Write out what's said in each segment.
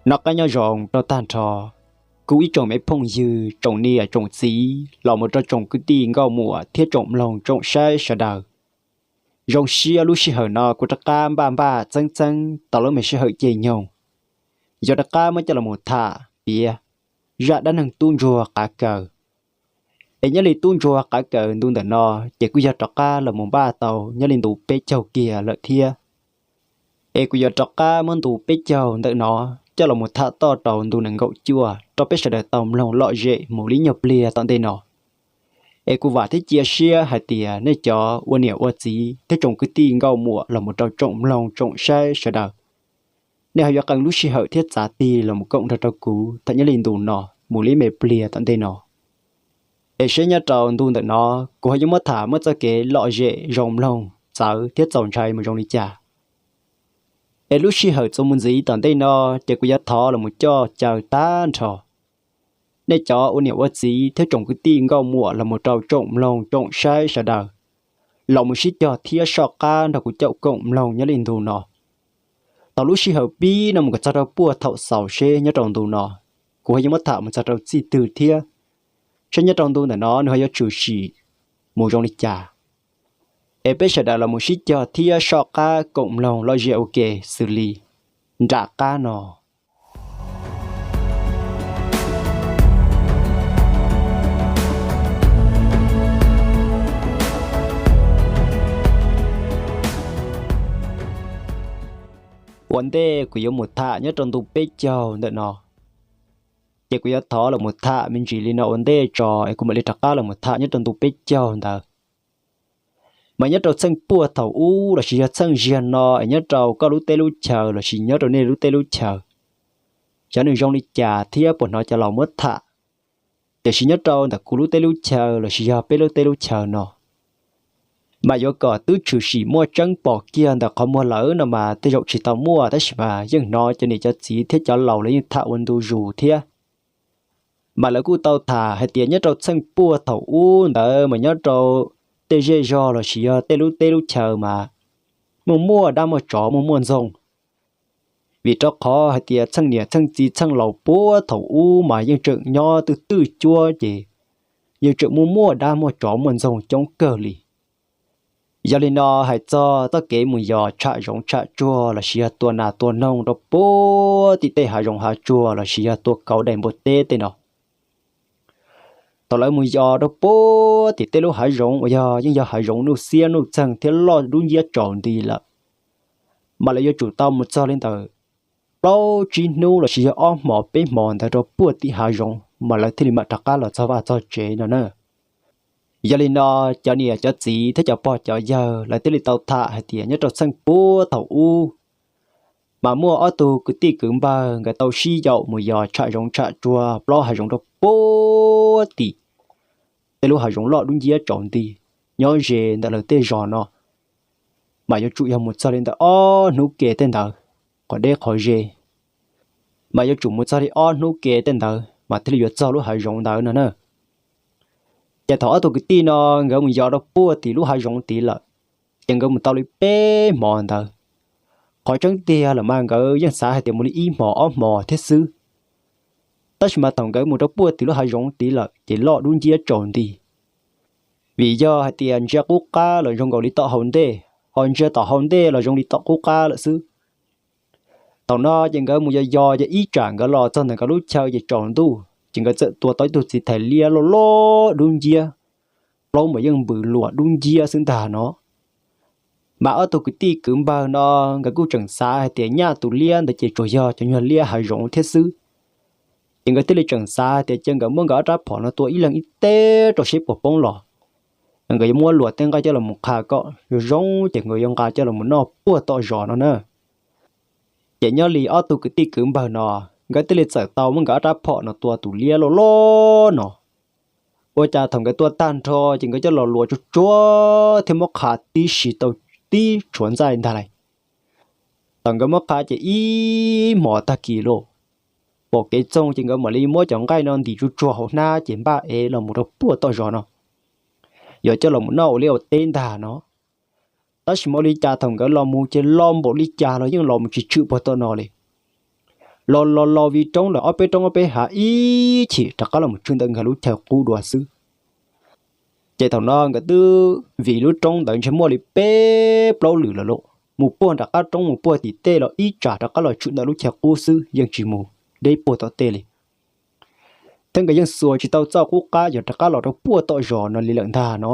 Noj qab nyob zoo rau tag nrho kuv ib tsoom me phooj ywg, tsoom niam tsoom txiv, los mus rau tsoom kwv tij nkauj muam thiab tsoom mloog tsoom saib sawv daws. Zoo siab lub sij hawm no kuv rov qab npaj npaj txeeb txeeb tau lub me sij hawm caij nyoog, yuav rov qab muab coj los mus tham piav zaj dab neeg tub ntsuag qav kaws. Es nyob li tub ntsuag qav kaws ntu ntawm no, ces kuj yog rov qab los mus npaj tau nyob li ntu peb caug kiag lawm thiab. Es kuv yuav rov qab muab ntu peb caug ntawm no coj los mus tham toj rau ntu nees nkaum cuaj rau peb sawv daws tau mloog lom zem mus li nyuag pliag tom ntej no. Es kuv vam thiab cia siab hais tias nej cov ua niam ua txiv thiab tsoom kwv tij nkauj muam los mus rau tsoom mloog tsoom saib sawv daws, nej ho yuav qee lub sij hawm thiab txav tig los mus koom nrog rau kuv tham nyob li ntu no mus li me pliag tom ntej no. Es seb nyob rau ntu ntawm no kuv ho yuav muab tham muab txoj kev lom zem zoo mloog txawv thiab txaus ntshai mus zoo li cas. Es lub sij hawm txuas mus ntxiv tom ntej no, ces kuv yuav thov los mus coj caw tag nrho nej cov ua niam ua txiv thiab tsoom kwv tij nkauj muam los mus rau tsoom mloog tsoom saib sawv daws, los mus sib cog thiab soj qab nrog kuv caum koom mloog nyob li ntu no. Tau lub sij hawm pib no mus kom txog rau puag thaum xaus seb nyob rau ntu no kuv ho yuav muab tham mus txog rau txij twg thiab, seb nyob rau ntu ntawm no nws ho yuav tshwm sim mus zoo li cas. Es peb sawv daws los mus sib cog thiab soj qab koom mloog lom zem ua ke xws li nram qab no. Ua ntej kuv yuav mus tham nyob rau ntu peb caug ntawm no, ces kuv yuav thov los mus tham me ntsis li no ua ntej tso es kuv mam li rov qab los mus tham nyob rau ntu peb caug ntawd. Mas nyob rau txheej puag thaum ub lossis yog txheej ziag no es nyob rau koj lub teb lub chaw lossis nyob rau nej lub teb lub chaw, xyov nws zoo li cas thiab puas hnov cov laus muab tham. Tiam sis nyob rau ntawm kuv lub teb lub chaw lossis yog peb lub teb lub chaw no, mas yuav kom twb tshwm sim muaj tseeb pom kiag ntawm qhov muag lawm no mas tej zaum tsis tau muaj, tab sis mas yeej hnov cov niam cov txiv thiab cov laus lawv yeej tham ua ntu zus thiab. Mas lawv kuj tau tham hais tias nyob rau txheej puag thaum ub ntawd mas nyob rau tej zej zog lossis yog tej lub teb lub chaw mas muaj muaj dab muaj tsov muaj muaj ntxoog. Vim rau qhov hais tias txheej niam txheej txiv txheej laus puag thaum ub mas yeej tseem nyob twj twj cuab ces yeej tseem muaj muaj dab muaj tsov muaj ntxoog coob kawg li. Yog li no hais txog txoj kev mus yos tsham zoov tsham tsuag lossis yog tua nas tua noog rau puag tim tej hav zoov hav tsuag lossis yog tua kauv daim npua teb tej no, thaum lawv mus yos rau puag tim tej lub hav zoov uas yog yeej yog hav zoov nuj xiab nuj txeeg thiab loj dub nciab tsaus nti lawm, mas lawv yuav tsum tau mus txog li ntawm plaub tsib hnub lossis yog ob hmos peb hmos ntawd rau puag tim hav zoov mas lawv thiaj li mam rov qab los txog vaj txog tsev no na. Yog li no, cov niam cov txiv thiab cov pog cov yawg lawv thiaj li tau tham hais tias nyob rau txheej puag thaum ub, mas muaj ob tug kwv tij kwv npawg nkawd tau sib yaum mus yos tsham zoov tsham tsuag plaub hav zoov rau puag tim tej lub hav zoov loj dub nciab tsaus nti nyob ze ntawm lawv tej zos no, mas yuav tsum yog mus txog li ntawm ob hnub ke tej ntawd, qhov deb qhov ze, mas yuav tsum mus txog li ob hnub ke tej ntawd mas thiaj li yuav txog lub hav zoov ntawd no na. Ces thaum ob tug kwv tij no nkawd mus yos rau puag tim lub hav zoov tid lawm, ces nkawd mus tau li peb hmos ntawd. Qhov tseeb tiag los mas nkawd yeej xav hais tias mus li ib hmos ob hmos thiab xwb. Tab sis mas thaum nkawd mus rau puag tim lub hav zoov tid lawm ces loj dub nciab tsaus nti, vim yog hais tias ntsia qub qab los zoo nkaus li tom hauv ntej, ho ntsia tom hauv ntej los zoo li tom qub qab lawm xwb. Thaum no ces nkawd mus yos yos ces ib tsam nkawd los txog ntawm nkawd lub chaw ces tsaus ntuj ces nkawd txawm tua tau ib tug txiv thais liab loj loj dub nciab, plaub mas yeej npws luam dub nciab xwb ntag no. Mas ob tug kwv tij kwv npawg no nkawd kuj tseem xav hais tias nyaj tus liab ntawd ces tsuas yog cov nyuag liab hav zoov thiab xwb. Ces nkawd thiaj li tseem xav hais tias cia nkawd muab nkawd ob rab phom no tua ib leeg ib teb rau seb puas poob los. Nkawd yuav muab luam tej nqaij coj los mus qha kom zoo zoo ces nkawd yuav nqa coj los mus noj puag tom zos no na. Ces nyob li ob tug kwv tij kwv npawg no, nkawd thiaj li txawm tau muab nkawd ob rab phom no tua tus liab loj loj no. Ua cas thaum nkawd tua tag nrho ces nkawd coj los luam tsuag tsuag thiab muab qha tib si tau tib tshuav ntxaij ntag lauj. Thaum nkawd muab qha ces ib hmos tag kis los, pom kev txoog ces nkawd mam li muab cov nqaij no ntim tsuag tsuag hauv hnab ces npaj ev los mus rau puag tom zos no, yuav coj los mus noj ua liaj ua teb ntag no. Tab sis mas ua li cas thaum nkawd los mus ces los npaum li cas los yeej los mus tsis tshwm puag tom no li. Los los los viv roob lawm ob peb roob ob peb hav ib chim rov qab los mus tshwm ntawm nkawd lub chaw qub dua xwb. Ces thaum no nkawd twb viv lub roob ntawd ntshe muaj li peb plaub lwm lawm lauj, mus puag nram qab roob mus puag tim tej los ib tsam rov qab los tshwm ntawm lub chaw qub xwb, yeej tsis mus deb puag tom tej li. Thiab nkawd yeej xuas tsis tau txoj qub qab yuav rov qab los rau puag tom zos no li lawm ntag no.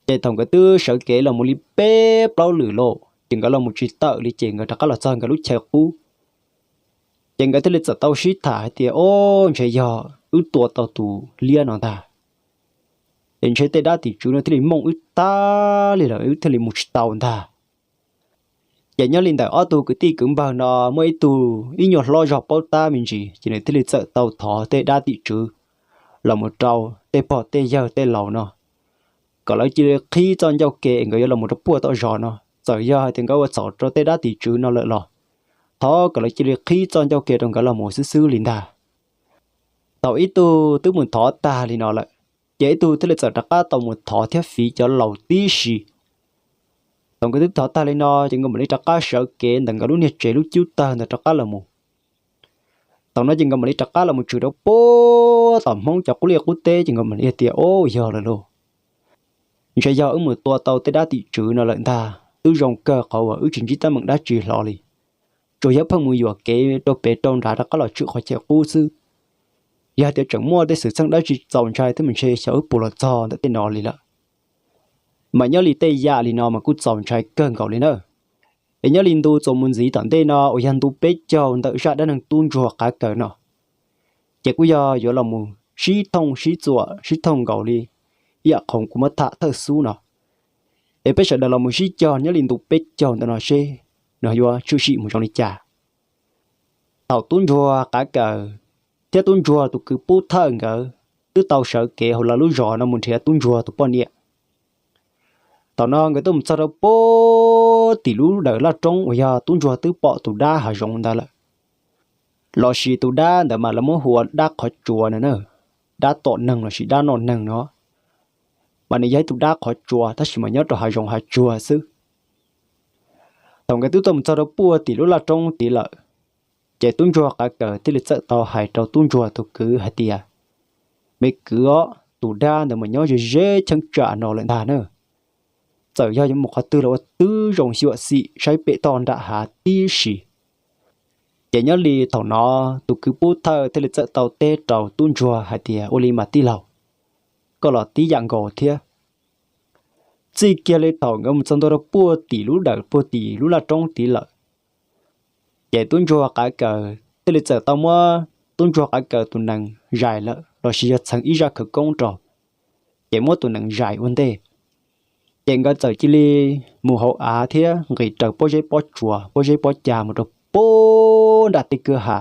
Ces thaum nkawd twb sawv kev los mus li peb plaub lwm lauj, ces nkawd los mus tsis tawm li ces nkawd rov qab los txog nkawd lub chaw qub. Ces nkawd thiaj li txawm tau sib tham hais tias, Ob, ntshe yog wb tua tau tus liab no ntag, es ntshe tej dab tim tswv no thiaj li mooj wb tag li lawm wb thiaj li mus tsis tau ntag. Ces nyob li ntawm ob tug kwv tij kwv npawg no muaj ib tug ib nyuag hlob zog paub tab me ntsis, ces nws thiaj li txawm tau thov tej dab tim tswv los mus rau tej pog tej yawg tej laus no, kom lawv cia li qhib txoj ncauj ke nkawd yuav los mus rau puag tom zos no. Txawm yog hais tias nkawd ua txhaum rau tej dab tim tswv no lawm los thov kom lawv cia li qhib txoj ncauj ke rau nkawd los mus xwb xwb li ntag. Thaum ib tug twb mus thov tag li no lawm, ces ib tug thiaj li txawm rov qab tau mus thov thiab fiv cov laus tib si. Thaum nkawd twb thov tag li no ces nkawd mam li rov qab sawv kev ntawm nkawd lub niag tsev lub cub tawg ntawd rov qab los mus. Thaum no ces nkawd mam li rov qab los mus tshwm rau puag tom Hmoob cov qub liaj qub teb ces nkawd mam li tias, Ob, yog lawm lauj, ntshe yog wb mus tua tau tej dab tim tswv no lawm ntag, twb zoo kawg qhov uas wb tsis ntsib teeb meem dab tsi hlo li, tsuas yog pheej mus yuam kev rau pem rau nrad rov qab los tshwm qhov chaw qub xwb. Yog hais tias tseem muaj tej xwm txheej dab tsi txaus ntshai thiab mas ntshe xyov wb puas los txog ntawm tej no li lawm. Mas nyob li tej yam li no mas kuj txaus ntshai kawg nkaus li na. Es nyob li ntu txuas mus ntxiv tom ntej no uas yog ntu peb caug ntawm zaj dab neeg tub ntsuag qav kaws no, ces kuj yog yuav los mus sib thooj sib txuam sib thooj nkaus li ib yam qhov kuv muab tham thawj xub no. Es peb sawv daws los mus sib cog nyob li ntu peb caug ntawm no seb nws yuav tshwm sim mus zoo li cas. Thaum tub ntsuag qav kaws thiab tub ntsuag tus kwv pub thawj nkawd twb tau sawv kev hauv lawv lub zos no mus nrhiav tub ntsuag tus poj niam. Thaum no nkawd twb mus txog rau puag tim lub dawm laj roob uas yog tub ntsuag twb pom tus dab hav zoov ntawd lawm. Lossis tus dab ntawd mas lawv muab hu ua dab qhov tsua no na, dab tom neeg lossis dab noj neeg no. Mas nws yog ib tug dab qhov tsua tab sis mas nyob rau hav zoov hav tsuag xwb. Thaum nkawd twb tau mus txog rau puag tim lub laj roob tid lawm, ces tub ntsuag qav kaws thiaj li txawm tau hais rau tub ntsuag tus kwv hais tias, Me kwv os, tus dab ntawd mas nyob ze ze cheeb tsam no lawm ntag na. Txawm yog yuav mus qhov twg los ua tib zoo xyuam xim saib pem toj nram hav tib si. Ces nyob li thaum no tus kwv pub thawj thiaj li txawm tau teb rau tub ntsuag hais tias, Ua li mas tij laug, koj los tib yam nkaus thiab. Txij kiag li thaum nkawd mus txog ntua rau puag tim lub dawm puag tim lub laj roob tid lawm, ces tub ntsuag qav kaws thiaj li txawm tau muab tub ntsuag qav kaws tus nees zais lawm lossis yog txheev ib zaj khawv koob rau, ces muab tus nees zais ua ntej. Ces nkawd txawm cia li mus hauv av thiab nqis raws pob zeb pob tsuas pob zeb pob cag mus rau puag nram tej kwj ha,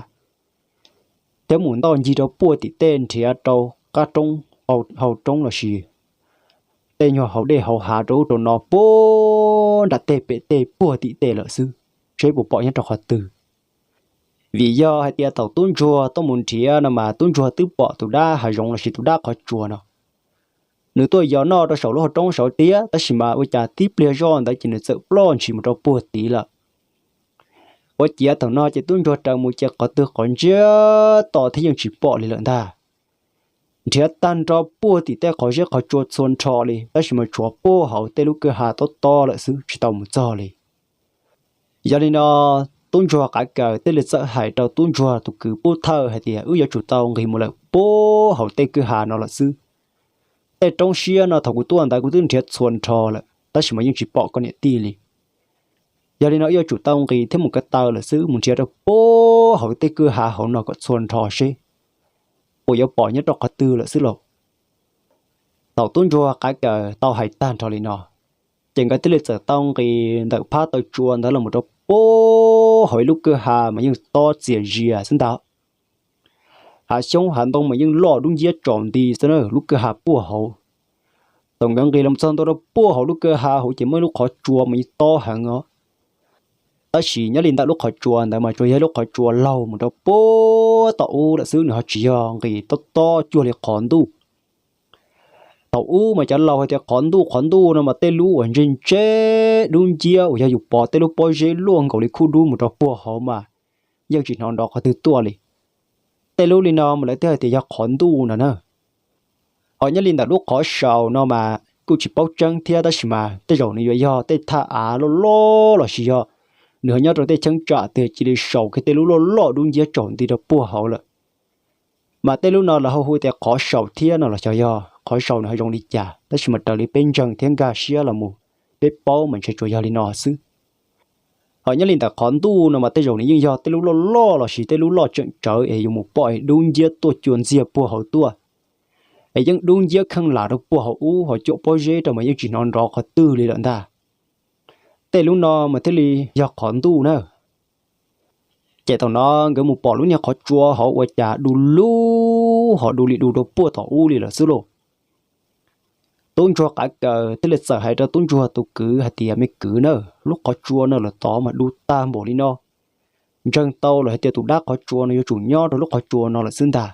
thiab mus ntoj ncig rau puag tim tej nrhiav rau qab roob, hau roob lossis tej nyuag hauv dej hauv hav rau ub rau no puag nram tej pem tej puag tim tej lawm xwb, seb puas pom nyob rau qhov twg. Vim yog hais tias thaum tub ntsuag tuaj mus nrhiav no mas tub ntsuag twb pom tus dab hav zoov lossis tus dab qhov tsua no, nws tuaj yos noj rau saum lub hauv roob saud tiag, tab sis mas ua cas tib pliag zoj ntawd ces nws txawm ploj ntshis mus rau puag tid lawm. Ua ciav thaum no ces tub ntsuag raws mus ces qhov twg qhov ntsiag to thiab yeej tsis pom li lawm ntag. Nrhiav tag nrho puag tim tej qhov zeb qhov tsua txhua nrho li, tab sis mas tshuav puag hauv tej lub kwj ha tob tob lawm xwb, tsis tau mus txog li. Yog li no, tub ntsuag qav kaws thiaj li txawm hais rau tub ntsuag tus kwv pub thawj hais tias, Wb yuav tsum tau nqis mus lawm puag hauv tej kwj ha no lawm xwb. Tej roob siab no thaum kuv tuaj ntawd kuv twb nrhiav txhua nrho lawm, tab sis mas yeej tsis pom koj niam tij li. Yog li no wb yuav tsum tau nqis thiab mus ko taw lawm xwb, mus nrhiav rau puag hauv tej kwj ha hauv no kom txhua nrho seb puas yuav pom nyob rau qhov twg lawm xwb lauj. Thaum tub ntsuag qav kaws tau hais tag nrho li no, ces nkawd thiaj li txawm tau nqis ntawm phab taw tsua ntawd los mus rau puag hauv ib lub kwj ha mas yeej tob txias zias xwb ntag. Hav xyoob hav ntoo mas yeej loj dub nciab tsaus nti xwb na, lub kwj ha puag hauv. Thaum nkawd nqis los txog ntua rau puag hauv lub kwj ha hauv ces muaj ib lub qhov tsua mas yeej tob heev os. Tab sis nyob li ntawm lub qhov tsua ntawd mas tsuas yog ib lub qhov tsua laug mus rau puag tom ub lawm xwb, nws ho tsis yog nqis tob tob cuag li qhov ntuj. Thaum ub mas cov laus hais tias qhov ntuj qhov ntuj no mas tej lub uas ntse ntse dub nciab uas yog yus pov tej lub pob zeb luaj nkaus li khub dub mus rau puag hauv mas yeej tsis hnov nrov qhov twg tuaj li. Tej lub li no mas lawv thiaj hais tias yog qhov ntuj no na. Ho nyob li ntawm lub qhov saus no mas kuj tsis paub tseeb thiab, tab sis mas tej zaum nws yuav yog tej thaj av loj loj los sis yog nws ho nyob rau tej cheeb tsam twg cia li saus kiag tej lub loj loj dub nciab tsaus nti rau puag hauv lawm. Mas tej lub no lawv ho hu tias qhov saus thiab no los xyov yog qhov saus nws ho zoo li cas, tab sis mas raws li peb ntseeg thiab nkag siab los mus, peb paub mas ntshe tsuas yog li no xwb. Ho nyob li ntawm qhov ntuj no mas tej zaum nws yeej yog tej lub loj loj los sis tej lub loj tseem tsawv es yuav mus pom es dub nciab tuaj cua ntxiag puag hauv tuaj, es yeej dub nciab kheej lam rau puag hauv ub, ho cuam pob zeb rau mas yeej tsis hnov nrov qhov twg li lawm ntag. Tej lub no mas thiaj li yog qhov ntuj na. Ces thaum no nkawd mus pom lub niag qhov tsua hauv ua cas du lug ho du li du rau puag tom ub li lawm xwb lauj. Tub ntsuag qav kaws thiaj li txawm hais rau tub ntsuag tus kwv hais tias, me kwv na, lub qhov tsua no lawm tod mas du tag npaum li no, ntseeg tau lawm hais tias tus dab qhov tsua no yuav tsum nyob rau lub qhov tsua no lawm xwb ntag.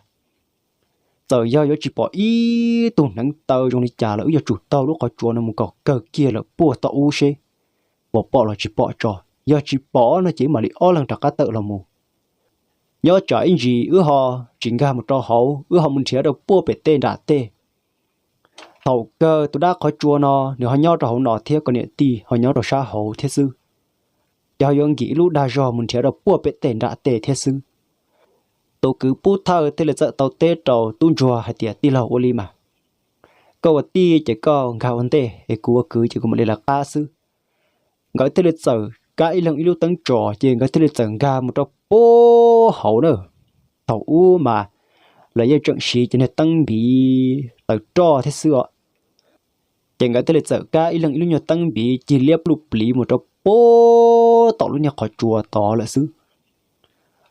Txawm yog yuav tsis pom ib tug hneev taw zoo li cas los wb yuav tsum taug lub qhov tsua no mus kom kawg kiag lawm puag tom ub seb puas pom los tsis pom tso. Yog tsis pom no ces wb mam li ob leeg rov qab tawm los mus. Nyob tsam ib ntsis wb ho tsis nkag mus rau hauv, wb ho mus nrhiav rau puag pem tej nram tej. Thaum kawg tus dab qhov tsua no nws ho nyob rau hauv no thiab, koj niam tij ho nyob rau sab hauv thiab xwb. Ces ho yuav nkim ib lub dag zog mus nrhiav rau puag pem tej nram tej thiab xwb. Tus kwv pub thawj thiaj li txawm tau teb rau tub ntsuag hais tias, tij laug, ua li mas koj ua tij ces koj nkag ua ntej es kuv ua kwv ces kuv mam li lawv qab xwb. Nkawd thiaj li txawm kab ib leeg ib lub teeb tso, ces nkawd thiaj li txawm nkag mus rau puag hauv na. Thaum ub mas lawv yeej tseem siv cov niag teeb npiv taws roj thiab xwb os. Ces nkawd thiaj li txawm kab ib leeg ib lub nyuag teeb npiv cig liab pluj pliv mus rau puag tom lub niag qhov tsua tod lawm xwb.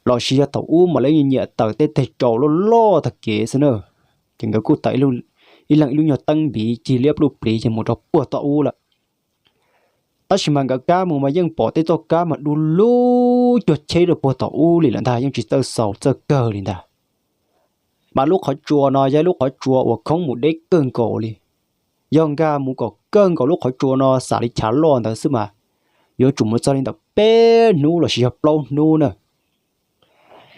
Los sis yog thaum ub mas lawv yeej nyiam taws tej teg tsau loj loj tag kev xwb na. Ces nkawd kuj taws ib leeg ib lub nyuag teeb npiv cig liab pluj pliv ces mus rau puag tom ub lawm. Tab sis mas nkawd kab mus mas yeej pom tej txoj kab mas du lug cuag cheb rau puag tom ub li lawm ntag, yeej tsis txawj xaus txawj kawg li ntag. Mas lub qhov tsua no yog ib lub qhov tsua uas khoob mus deb kawg nkaus li. Yog nkag mus kom kawg nkaus lub qhov tsua no xav li chav loj ntawd xwb mas yuav tsum mus txog li ntawm peb hnub los sis yog plaub hnub na.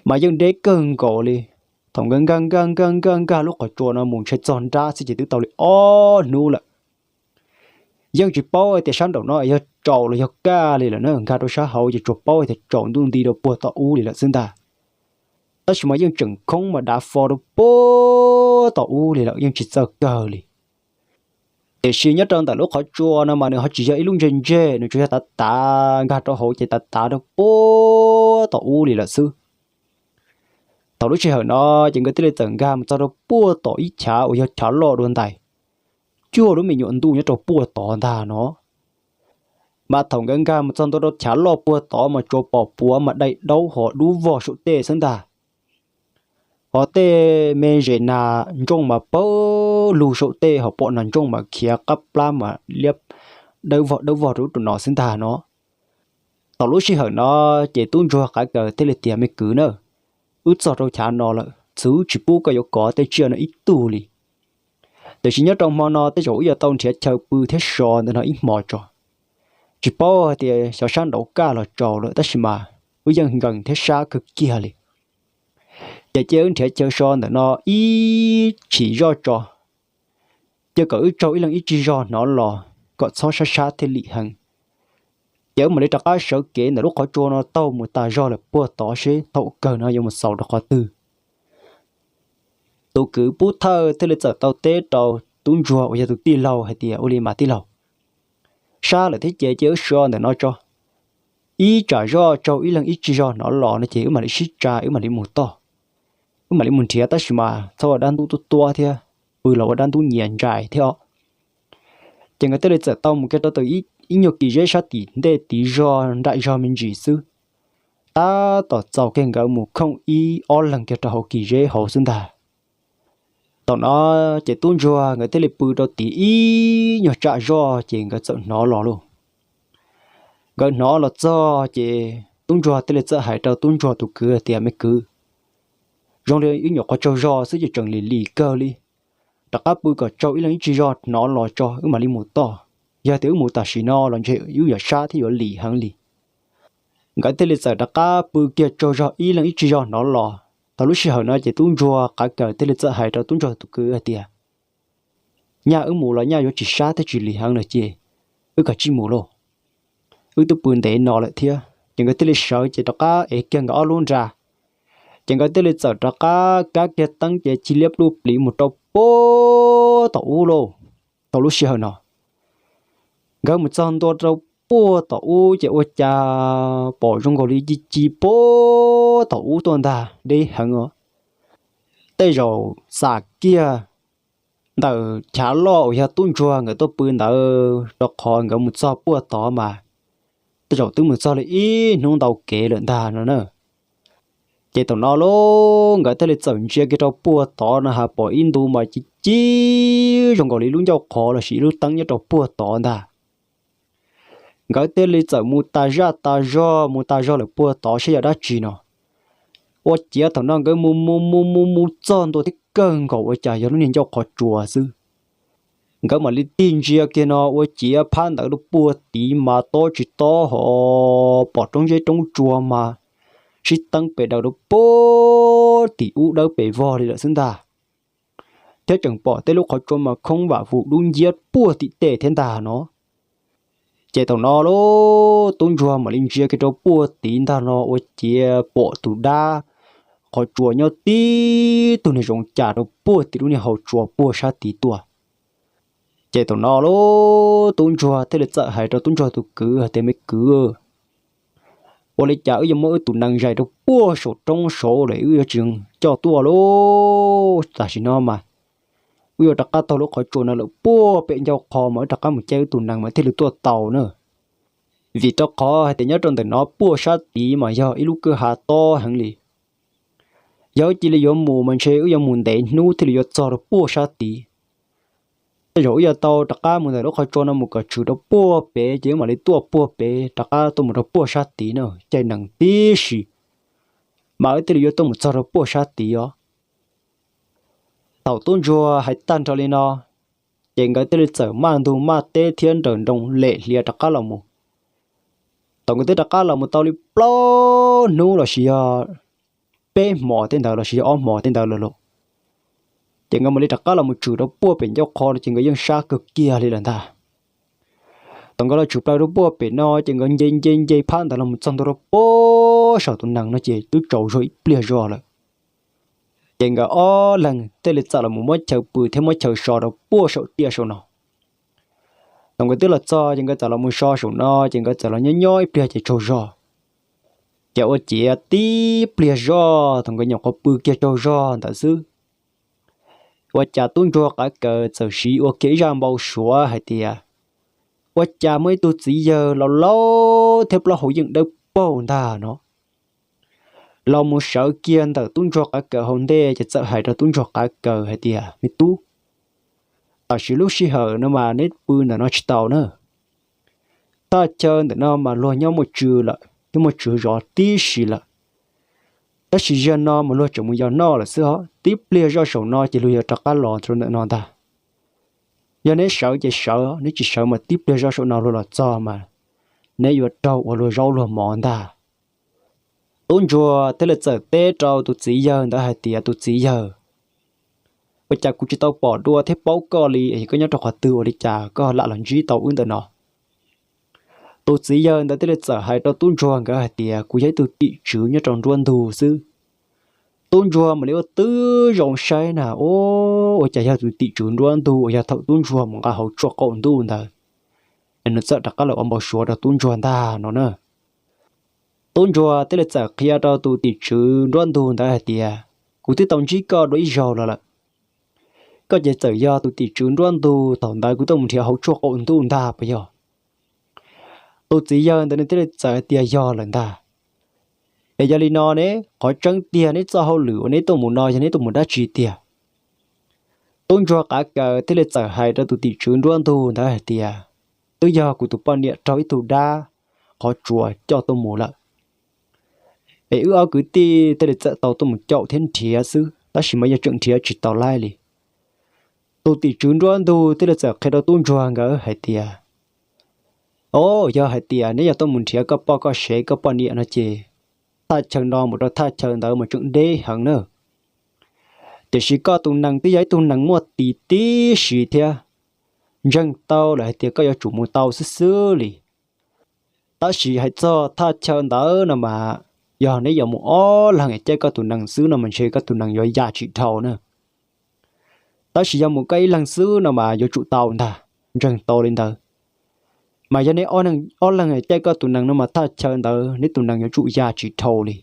Mas yeej deb kawg nkaus li. Thaum nkawd nkag nkag nkag nkag nkag lub qhov tsua no mus ntshe txog nrab xwb ces twb tau li ob hnub lawm. Yeej tsis paub tias sab nraum no yog tsaus los yog kaj li lawm na, nkag rau sab hauv ces tsuas paub tias tsaus ntuj nti rau puag tom ub li lawm xwb ntag. Tab sis mas yeej tseem khoob mas dav fo rau puag tom ub li lawm, yeej tsis txawj kawg li. Tiam sis nyob rau ntawm lub qhov tsua no mas nws ho tsis yog ib lub ntseg ntseg, nws tsuas yog tav tav nkag rau hauv ces tav tav rau puag tom ub li lawm xwb. Thaum lub sij hawm no ces nkawd thiaj li txawm nkag mus txog rau puag tom ib chav uas yog chav loj dua ntais, cuag lub me nyuam ntuj nyob rau puag tod ntag no. Mas thaum nkawd nkag mus txog ntua rau chav loj puag tod mas tsuas pom puav mas dai daub ho dub vog saum tej xwb ntag. Ho tej me zes nas ntsooj mas pawg lug saum tej, ho pom nas ntsooj mas khiav qab plab mas liab dawb vog dawb vog rau ub rau no xwb ntag no. Thaum lub sij hawm no ces tub ntsuag qav kaws thiaj li tias, me kwv na, wb txog rau chav no lawm, txwv tsis pub koj yuav kov tej tsiaj no ib tug li. Tiam sis nyob rau hmo no tej zaum wb yuav tau nrhiav chaw pw thiab so ntawm no ib hmo tso. Tsis paub hais tias xyov sab nraud kaj los tsaus lawm, tab sis mas wb yeej nkees thiab sab kawg kiag li. Ces cia wb nrhiav chaw so ntawm no ib chim zoj tso, cia kom wb tsaug ib leeg ib tsig zog hnov los kom txhob sab sab thiaj lim heev. Ces wb mam li rov qab sawv kev ntawm lub qhov tsua no taug mus tas zog lawm puag tod seb thaum kawg no yuav mus xaus rau qhov twg. Tus kwv pub thawj thiaj li txawm tau teb rau tub ntsuag uas yog tus tij laug hais tias, ua li mas tij laug, sab lawm thiab ces cia wb so ntawm no tso. Ib tsam zoj tsaug ib leeg ib tsig zog hnov los no ces wb mam li sib tsa wb mam li mus toj. Wb mam li mus nrhiav, tab sis mas txhob ua dab ntub tuab tuab thiab, pw los ua dab ntub nyias ntsais thiab os. Ces nkawd thiaj li txawm tau mus kiag rau ib nyuag kis zeb sab tim ntej tid zog nraim zog me ntsis xwb. Tab tom txaus kiag nkawd mus khooj ib ob leeg kiag rau hauv kis zeb hauv xwb ntag. Thaum no ces tub ntsuag nkawd thiaj li pw rau tid ib nyuag tsam zoj ces nkawd txawm hnov los lauj. Nkawd hnov los txog ces tub ntsuag thiaj li txawm hais rau tub ntsuag tus kwv tias, me kwv, zoo li ib nyuam qhov tsaug zog xwb ces tseem lim lim kawg li. Rov qab pw kom tsaug ib leeg ib tsig zog hnov los tso wb mam li mus toj. Yog tias wb mus tam sim no los ntshe wb yuav sab thiab yuav lim heev li. Nkawd thiaj li txawm rov qab pw kiag tsaug zog ib leeg ib tsig zog hnov los. Thaum lub sij hawm no ces tub ntsuag qav kawm thiaj li txawm hais rau tub ntsuag tus kwv hais tias, Nyaj wb mus los nyaj yuav tsis sab thiab tsis lim heev lawm ces wb kav tsij mus lauj. Wb twb pw ntev no lawm thiab. Ces nkawd thiaj li sawv ces rov qab ev kiag nkawd ob lub nra. Ces nkawd thiaj li txawm rov qab kab kiag teeb ces cia liab pluj pliv mus rau puag tom ub lauj. Thaum lub sij hawm no nkawd mus txog ntua rau puag tom ub ces ua cas pom zoo nkaus li ci ci puag tom ub tuaj ntag, deb heev os. Tej zaum xam kiag ntawm chav loj uas yog tub ntsuag nkawd tuaj pw ntawd, rau qhov nkawd mus txog puag tod mas tej zaum twb mus txog li ib hnub ntau kev lawm ntag no na. Ces thaum no lauj, nkawd thiaj li txawm ntsia kiag rau puag tod no ha, pom ib ntu mas ci ci zoo nkaus li lub ncauj qhov lossis ib lub teeb nyob rau puag tod ntag. Nkawd thiaj li txawm mus tas zaj tas zog, mus tas zog lawm puag tod saib yog dab tsi no. Ua ciav thaum no nkawd mus mus mus mus mus txog ntua thiab kawg nkaus ua cas yog lub niag ncauj qhov tsua xwb. Nkawd mam li tig ntsia kiag no ua ciav phab ntawd rau puag tid mas tob tsis tob ho, pom roob zeb roob tsua mas sib teeb pes daws rau puag tim ub dawb pes vog li lawm xwb ntag. Thiab tseem pom tej lub qhov tsua mas khoob vam vum dub nciab puag tim tej thiab ntag no. Ces thaum no lauj, tub ntsuag mam li ntsia kiag rau puag tid ntag no ua ciav pom tus dab qhov tsua nyob tib tug niag zoov cas rau puag tim lub niag hau tsua puag sab tid tuaj. Ces thaum no lauj, tub ntsuag thiaj li txawm hais rau tub ntsuag tus kwv hais tias, Me kwv, ua li cas wb yuav muab wb tus nees zais rau puag saum roob saud lawm, wb yuav tsis coj tuaj lauj? Tam sim no mas wb yuav rov qab taug lub qhov tsua no lawm puag pem ncauj qhov mas wb rov qab mus caij wb tus nees mas thiaj li tuaj tau na. Vim rau qhov hais tias nyob rau ntawm no puag sab tid mas yog ib lub kwj ha tob heev li. Yog wb cia li yuav mus mas ntshe wb yuav mus ntev hnub thiaj li yuav txog rau puag sab tid. Tej zaum wb yuav tau rov qab mus ntawm lub qhov tsua no mus kom tshwm rau puag pem ces wb mam li tuaj puag pem rov qab tuaj mus rau puag sab tid na, caij nees tib si mas wb thiaj li yuav tuaj mus txog rau puag sab tid os. Thaum tub ntsuag hais tag nrho li no, ces nkawd thiaj li txawm maj ntug maj teb thiab nrawm nroos lem hlias rov qab los mus. Thaum nkawd twb rov qab los mus tau li plaub hnub lossis yog peb hmos tej ntawd lossis yog ob hmos tej ntawd lawm lauj, ces nkawd mam li rov qab los mus tshwm rau puag pem ncauj qhov no ces nkawd yeej sab kawg kiag li lawm ntag. Thaum nkawd los tshwm plaws rau puag pem no ces nkawd nce nce nce phab ntawd los mus txog ntua rau puag saum tus nees no ces twb tsaus zog ib pliag zog lawm. Ces nkawd ob leeg thiaj li txawm los mus muab chaw pw thiab muab chaw so rau puag saum tiaj saum no. Thaum nkawd twb los txog ces nkawd txawm los mus so saum no ces nkawd txawm los nyob nyob ib pliag ces tsaug zog. Ces ua ciav tib pliag zog thaum nkawd nyuam qhuav pw kiag tsaug zog ntawd xwb, ua cas tub ntsuag qav kaws txawm siv ua kiag ib zaj npau suav hais tias, ua cas muaj ib tug txiv yawg laus laus thiab plaub hau yeej dawb paug ntag no los mus sawv kiag ntawm tub ntsuag qav kaws hauv ntej ces txawm hais rau tub ntsuag qav kaws hais tias, Me tub, tam sim lub sij hawm no mas neb pw ntawm no tsis tau na. Thaj chaw ntawm no mas luag nyob muaj tswv lawm, nyob muaj tswv zov tib si lawm. Tab sis zaum no mas luag tseem mus yos noj lawm xwb os, tib pliag zoj saum no ces luag yuav rov qab los rau ntawm no ntag. Yog neb sawv ces sawv, neb tsis sawv mas tib pliag zoj saum no luag los txog mas neb yuav raug ua luag zaub luag mov ntag. Tub ntsuag thiaj li txawm teb rau tus txiv yawg ntawd hais tias, Tus txiv yawg, ua cas kuv tsis tau pom dua thiab paub koj li es koj nyob rau qhov twg ua li cas koj lam los ntsib tau wb ntawm no? Tus txiv yawg ntawd thiaj li txawm hais rau tub ntsuag nkawd hais tias, Kuv yog ib tug tim tswv nyob rau nruab ntug xwb. Tub ntsuag mam li ua tib zoo saib na, ua cas yog tus tim tswv nruab ntug uas yog thaum tub ntsuag mus nqa hauv tshuaj qaum ntuj ntawd, nws txawm rov qab los ua npau suav rau tub ntsuag ntag no na. Tub ntsuag thiaj li txawm qhia rau tus tim tswv nruab ntug ntawd hais tias, Kuv twb tau ntsib koj dua ib zaug los lawm. Koj ces txawm yog tus tim tswv nruab ntug thaum ntawd kuv tuaj mus nrhiav hauv tshuaj qaum ntuj ntag puas yog? Tus txiv yawg ntawd nws thiaj li txawm hais tias, Yog lawm ntag. Es yog li no ne, qhov tseeb tiag neb txoj hauj lwm uas neb tuaj mus no yog neb tuaj mus dab tsi tiag? Tub ntsuag qav kaws thiaj li txawm hais rau tus tim tswv nruab ntug ntawd hais tias, Twb yog kuv tus poj niam raug ib tug dab qhov tsua coj tuaj mus lawm, es wb ob kwv tij thiaj li txawm tau tuaj mus caum thiab nrhiav xwb, tab sis mas yog tseem nrhiav tsis tau laib li. Tus tim tswv nruab ntug thiaj li txawm qhia rau tub ntsuag nkawd hais tias, Au, yog hais tias neb yog tuaj mus nrhiav koj poj koj sev koj poj niam no ces thaj chaw no mus rau thaj chaw ntawd mas tseem deb heev na. Tiam sis koj tus nees twb yog ib tug nees muaj tis tib si thiab, ntseeg tau lawm hais tias koj yuav tsum mus tau xwb xwb li. Tab sis hais txog thaj chaw ntawd no mas, yog neb yuav mus ob leeg caij koj tus nees xwb no mas ntshe koj tus nees yuav ya tsis dhau na. Tab sis yog mus koj ib leeg xwb no mas yuav tsum tau ntag, ntseeg tau li ntawd. Mas yog neb ob leeg caij koj tus nees no mas thaj chaw ntawd neb tus nees yuav tsum ya tsis dhau li.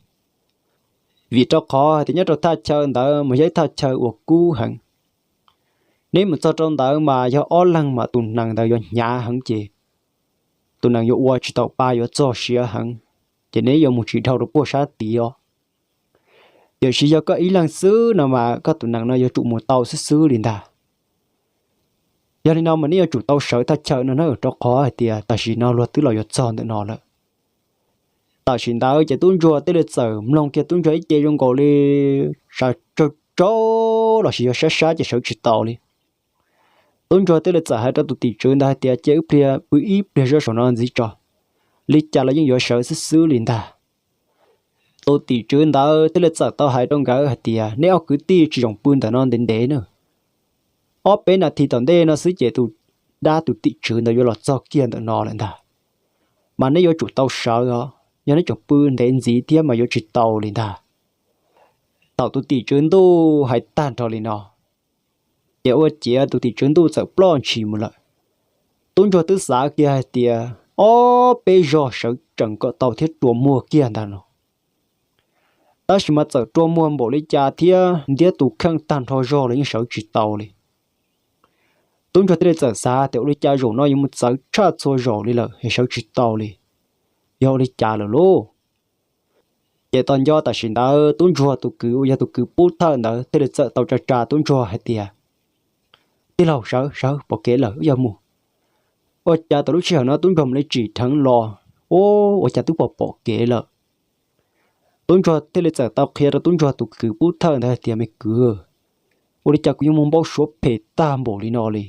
Vim rau qhov hais tias nyob rau thaj chaw ntawd mas yog ib thaj chaw uas kub heev. Neb mus txog rau ntawd mas yog ob leeg mas tus nees ntawd yuav hnyav heev ces tus nees yuav ua tsis taus pa yuav txog siav heev, ces neb yuav mus tsis dhau rau puag sab tid os. Tiam sis yog koj ib leeg xwb no mas koj tus nees no yuav tsum mus tau xwb xwb li ntag. Yog li no mas neb yuav tsum tau sawv thaj chaw no na, rau qhov hais tias tam sim no luag twb los yuav txog ntawm no lawm. Tam sim ntawd ces tub ntsuag thiaj li txawm mloog kiag tub ntsuag ib ce zoo nkaus li sawv tsaug tsaug lossis yog sab sab ces sawv tsis taus li. Tub ntsuag thiaj li txawm hais rau tus tim tswv ntawd hais tias cia wb pliag pw ib pliag zoj saum no ntxiv tso, li cas los yeej yuav sawv xwb xwb li ntag. Tus tim tswv ntawd thiaj li txawm tau hais rau nkawd hais tias neb ob kwv tij tsis txhob pw ntawm no ntev ntev na. Ob peb nas this tom ntej no xwb ces tus dab tus tim tswv ntawd yuav los txog kiag ntawm no lawm ntag. Mas neb yuav tsum tau sawv os, yog neb tseem pw ntev ntxiv thiab mas yuav tsis tau li ntag. Thaum tus tim tswv ntuj hais tag nrho li no, ces ua ciav tus tim tswv ntuj txawm ploj ntshis mus lawm. Tub ntsuag twb xav kiag hais tias ob peb zog sawv tseem kom tau thiab rua muag kiag ntag no. Tab sis mas txawm rua muag npaum li cas thiab ntiab tus kheej tag nrho zog los yeej sawv tsis tau li. Tub ntsuag thiaj li txawm xav tias ua li cas zaum no yuav mus txawv tshaj txhua zaum li lawm es sawv tsis tau li, yog ua li cas lawm lauj? Ces tos nco tam sim ntawd tub ntsuag tus kwv uas yog tus kwv pub thawj ntawd thiaj li txawm tau tsa tsa tub ntsuag hais tias, tij laug, sawv sawv, pom kev lawm, wb yuav mus. Ua cas tau lub sij hawm no tub ntsuag mam li tsim dheev los, ua cas twb pom pom kev lawm. Tub ntsuag thiaj li txawm tau qhia rau tub ntsuag tus kwv pub thawj ntawd hais tias, me kwv, ua li cas kuv yuav mus npau suav phem tag npaum li no li?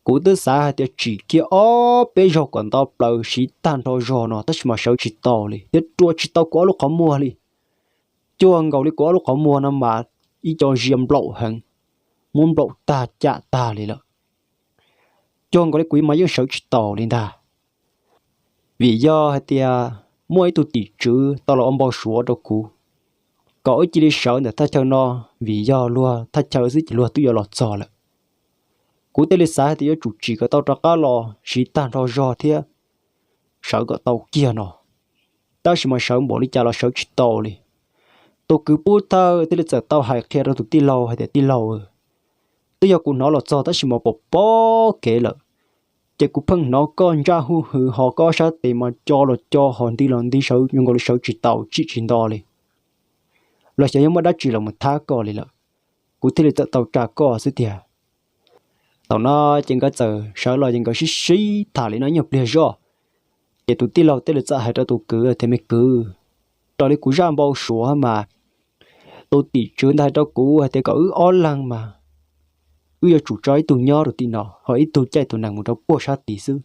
Kuv twb xav hais tias tsim kiag ob peb zaug kom nto plaws siv tag nrho zog no tab sis mas sawv tsis tau li thiab rua tsis tau kuv ob lub qhov muag li. Cuag nkaus li kuv ob lub qhov muag no mas ib co zia nplaum heev, muab nplaum tag cam tag li lawm. Cuag nkaus li kuv mas yeej sawv tsis tau li ntag. Vim yog hais tias muaj ib tug tim tswv tau los ua npau suav rau kuv kom wb cia li sawv ntawm thaj chaw no, vim yog luag thaj chaw xwb ces luag twb yuav los txog lawm. Kuv thiaj li xav hais tias yuav tsum tsim kom tau rov qab los siv tag nrho zog thiab sawv kom tau kiag no, tab sis mas sawv npaum li cas los sawv tsis tau li. Tus kwv pub thawj thiaj li txawm tau hais qhia rau tus tij laug hais tias, tij laug, twb yog kuv hnov los txog tab sis mas pom pom kev lawm, ces kuv pheej hnov koj ntsaj huj hwm ho koj sab tes mas co los co ho nti los nti sawv zoo nkaus li sawv tsis tau tsim tsis nto li, los xyov yog muaj dab tsi los mus thab koj li lawm, kuv thiaj li txawm tau tsa koj xwb tiag. Thaum no ces nkawd txawm sawv los ces nkawd sib sib tham li no ib nyuag pliag zoj, ces tus tij laug thiaj li txawm hais rau tus kwv tias, me kwv, raws li kuv zaj npau suav mas tus tim tswv ntawd hais rau kuv hais tias kom wb ob leeg mas wb yuav tsum tso ib tug nyob rau tim no ho ib tug caij tus nees mus rau puag sab tid xwb.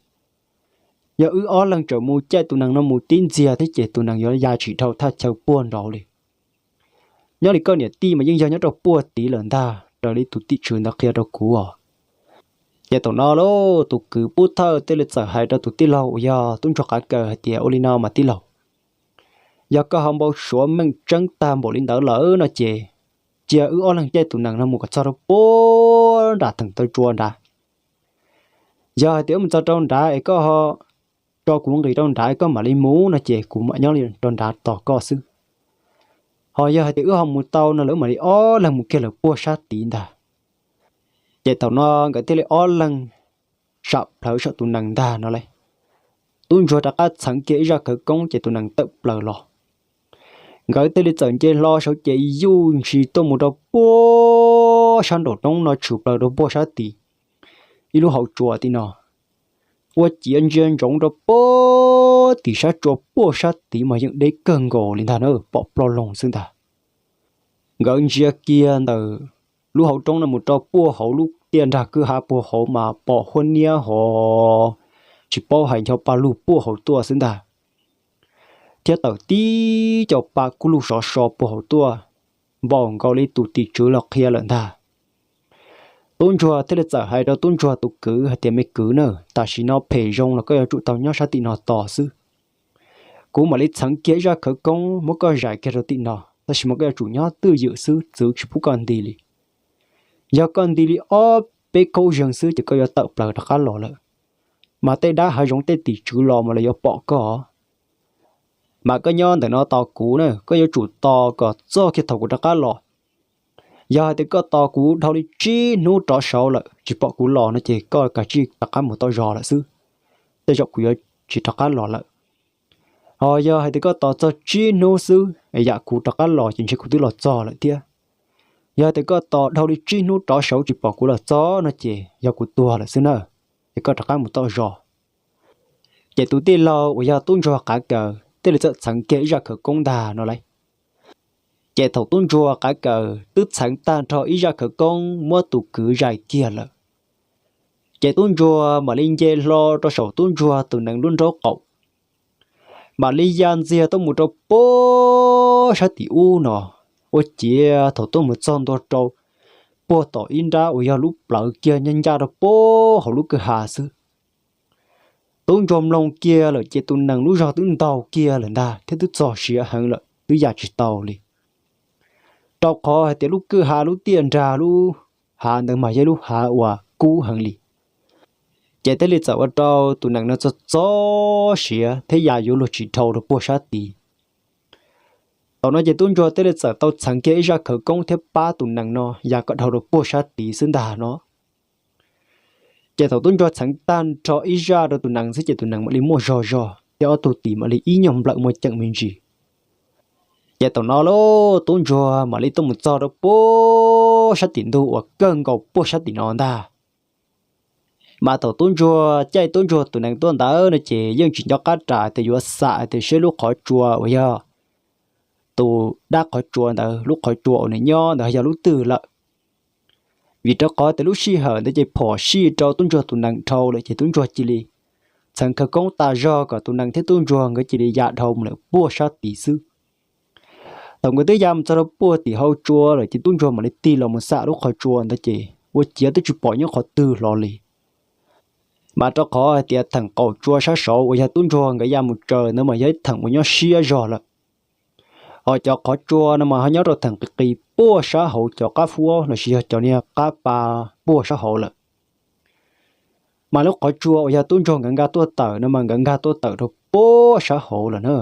Yog wb ob leeg tseem mus caij tus nees no mus tib ntxiag thiab ces tus nees yuav ya tsis dhau thaj chaw puag nraud li. Nyob li koj niam tij mas yeej yog nyob rau puag tid lawm ntag, raws li tus tim tswv ntawd qhia rau kuv os. Ces thaum no lauj, tus kwv pub thawj thiaj li txawm hais rau tus tij laug uas yog tub ntsuag qav kaws hais tias, ua li no mas tij laug, yog koj ho npau suav meej tseeb tag npaum li ntawd lawm no ces cia wb ob leeg caij tus nees no mus kom txog rau puag nram theem taw tsua nrad. Yog hais tias wb mus txog rau nrad es koj ho tso kuv nqis rau nrad koj mam li mus no ces kuv mam nyob li rau nrad tos koj xwb. Ho yog hais tias wb ho mus tau no lawv mam li ob leeg mus kiag lawm puag sab tid ntag. Ces thaum no nkawd thiaj li ob leeg sam plhawv saum tus nees ntag no lauj. Tub ntsuag rov qab txheev kiag ib zaj khawv koob ces tus nees tawm plaws los. Nkawd thiaj li txawm nce hlo saud ces yuj ntsis tuaj mus rau puag sab nraum roob no tshwm plaws rau puag sab tid ib lub hauv tsua tim no. Ua ciav ntsia ntsoov rau puag tim sab tsua puag sab tid mas yeej deb kawg nkaus li ntag na, pom ploj loog xwb ntag. Nkawd ntsia kiag ntawm lub hauv roob no mus rau puag hauv lub tiaj nrag kwj ha puag hauv mas pom huab niab ho tsis paub hais ncho pa lug puag hauv tuaj xwb ntag, thiab tawm tib co pa kuj lug sov so puag hauv tuaj, npaum nkaus li tus tim tswv los qhia lawm ntag. Tub ntsuag thiaj li txawm hais rau tub ntsuag tus kwv hais tias, me kwv na, tam sim no phem zoo los koj yuav tsum tau nyob sab tim no tos xwb. Kuv mam li txheev kiag ib zaj khawv koob muab koj zais kiag rau tim no, tab sis mas koj yuav tsum nyob twj ywm xwb, txwv tsis pub koj nti li. Yog koj nti li ob peb khaub zeeg xwb ces koj yuav tawm plaws rov qab los lawm, mas tej dab hav zoov tej tim tswv los mas lawv yuav pom koj. Mas koj nyob ntawm no tos kuv na, koj yuav tsum tos kom txog kiag thaum kuv rov qab los. Yog hais tias koj tos kuv dhau li tsib hnub rov saud lawm tsis pom kuv los no ces koj kav tsij rov qab mus tau zog lawm xwb, tej zaum kuv yuav tsis rov qab los lawm. Ho yog hais tias koj tos txog tsib hnub xwb es yam kuv rov qab los ces ntshe kuv twb los txog lawm thiab. Yog hais tias koj tos dhau li tsib hnub rov saud tsis pom kuv los txog no ces yog kuv tuag lawm xwb na, ces koj rov qab mus tau zog. Ces tus tij laug uas yog tub ntsuag qav kaws thiaj li txawm txheev kiag ib zaj khawv koob ntag no lauj. Ces thaum tub ntsuag qav kaws twb txheev tag nrho ib zaj khawv koob muab tus kwv zais kiag lawm, ces tub ntsuag mam li nce hlo rau saum tub ntsuag tus nees lub nraub qaum, mam li ya ntxiag tuaj mus rau puag sab tim ub no. Ua ciav thaum tuaj mus txog ntua rau puag tom ib nrab uas yog lub plawv kiag ncaj ncaj rau puag hauv lub kwj ha xwb, tub ntsuag mloog kiag lawm ces tus nees lub zog twb ntaug kiag lawm ntag thiab twb txog siav heev lawm twb ya tsis tau li, rau qhov hais tias lub kwj ha lub tiaj nrag lub hav ntawd mas yog ib lub hav uas kub heev li. Ces thiaj li txawm ua rau tus nees no txog txog siav thiab ya yuav luag tsis dhau rau puag sab tid. Thaum no ces tub ntsuag thiaj li txawm tau txheev kiag ib zaj khawv koob thiab pab tus nees no ya kom dhau rau puag sab tid xwb ntag no. Ces thaum tub ntsuag txheev tag nrho ib zaj rau tus nees xwb ces tus nees mam li muaj zog zog thiab ob tug tis mam li ib nyuag nplawm muaj ceem me ntsis. Ces thaum no lauj tub ntsuag mam li tuaj mus txog rau puag sab tim ntug uas kawg nkaus puag sab tim no ntag. Mas thaum tub ntsuag caij tub ntsuag tus nees tuaj ntawd no ces yeej tsis nco qab ras tias yuav xam tias seb lub qhov tsua uas yog tus dab qhov tsua ntawd, lub qhov tsua uas nws nyob ntawd yog lub twg lawm. Vim rau qhov tias lub sij hawm ntawd ces phom sij rau tub ntsuag tus nees dhau lawm ces tub ntsuag cia li txheev khawv koob tas zog kom tus nees thiab tub ntsuag nkawd cia li ya dhau mus lawm puag sab tid xwb. Thaum nkawd twb ya mus txog rau puag tim hauv tsua lawm ces tub ntsuag mam li tig los mus xam lub qhov tsua ntawd ces ua ciav twb tsis pom nyob qhov twg hlo li. Mas rau qhov hais tias theem qaum tsua sab saud uas yog tub ntsuag nkawd ya mus tsaws ntawd mas yog ib theem uas nyob siab zog lawm. Ho cov qhov tsua no mas ho nyob rau theem qis qis puag sab hauv cov qab huab lossis yog cov niag qab pa puag sab hauv lawm. Mas lub qhov tsua uas yog tub ntsuag nkawd nkag tuaj tawm no mas nkawd nkag tuaj tawm rau puag sab hauv lawm na.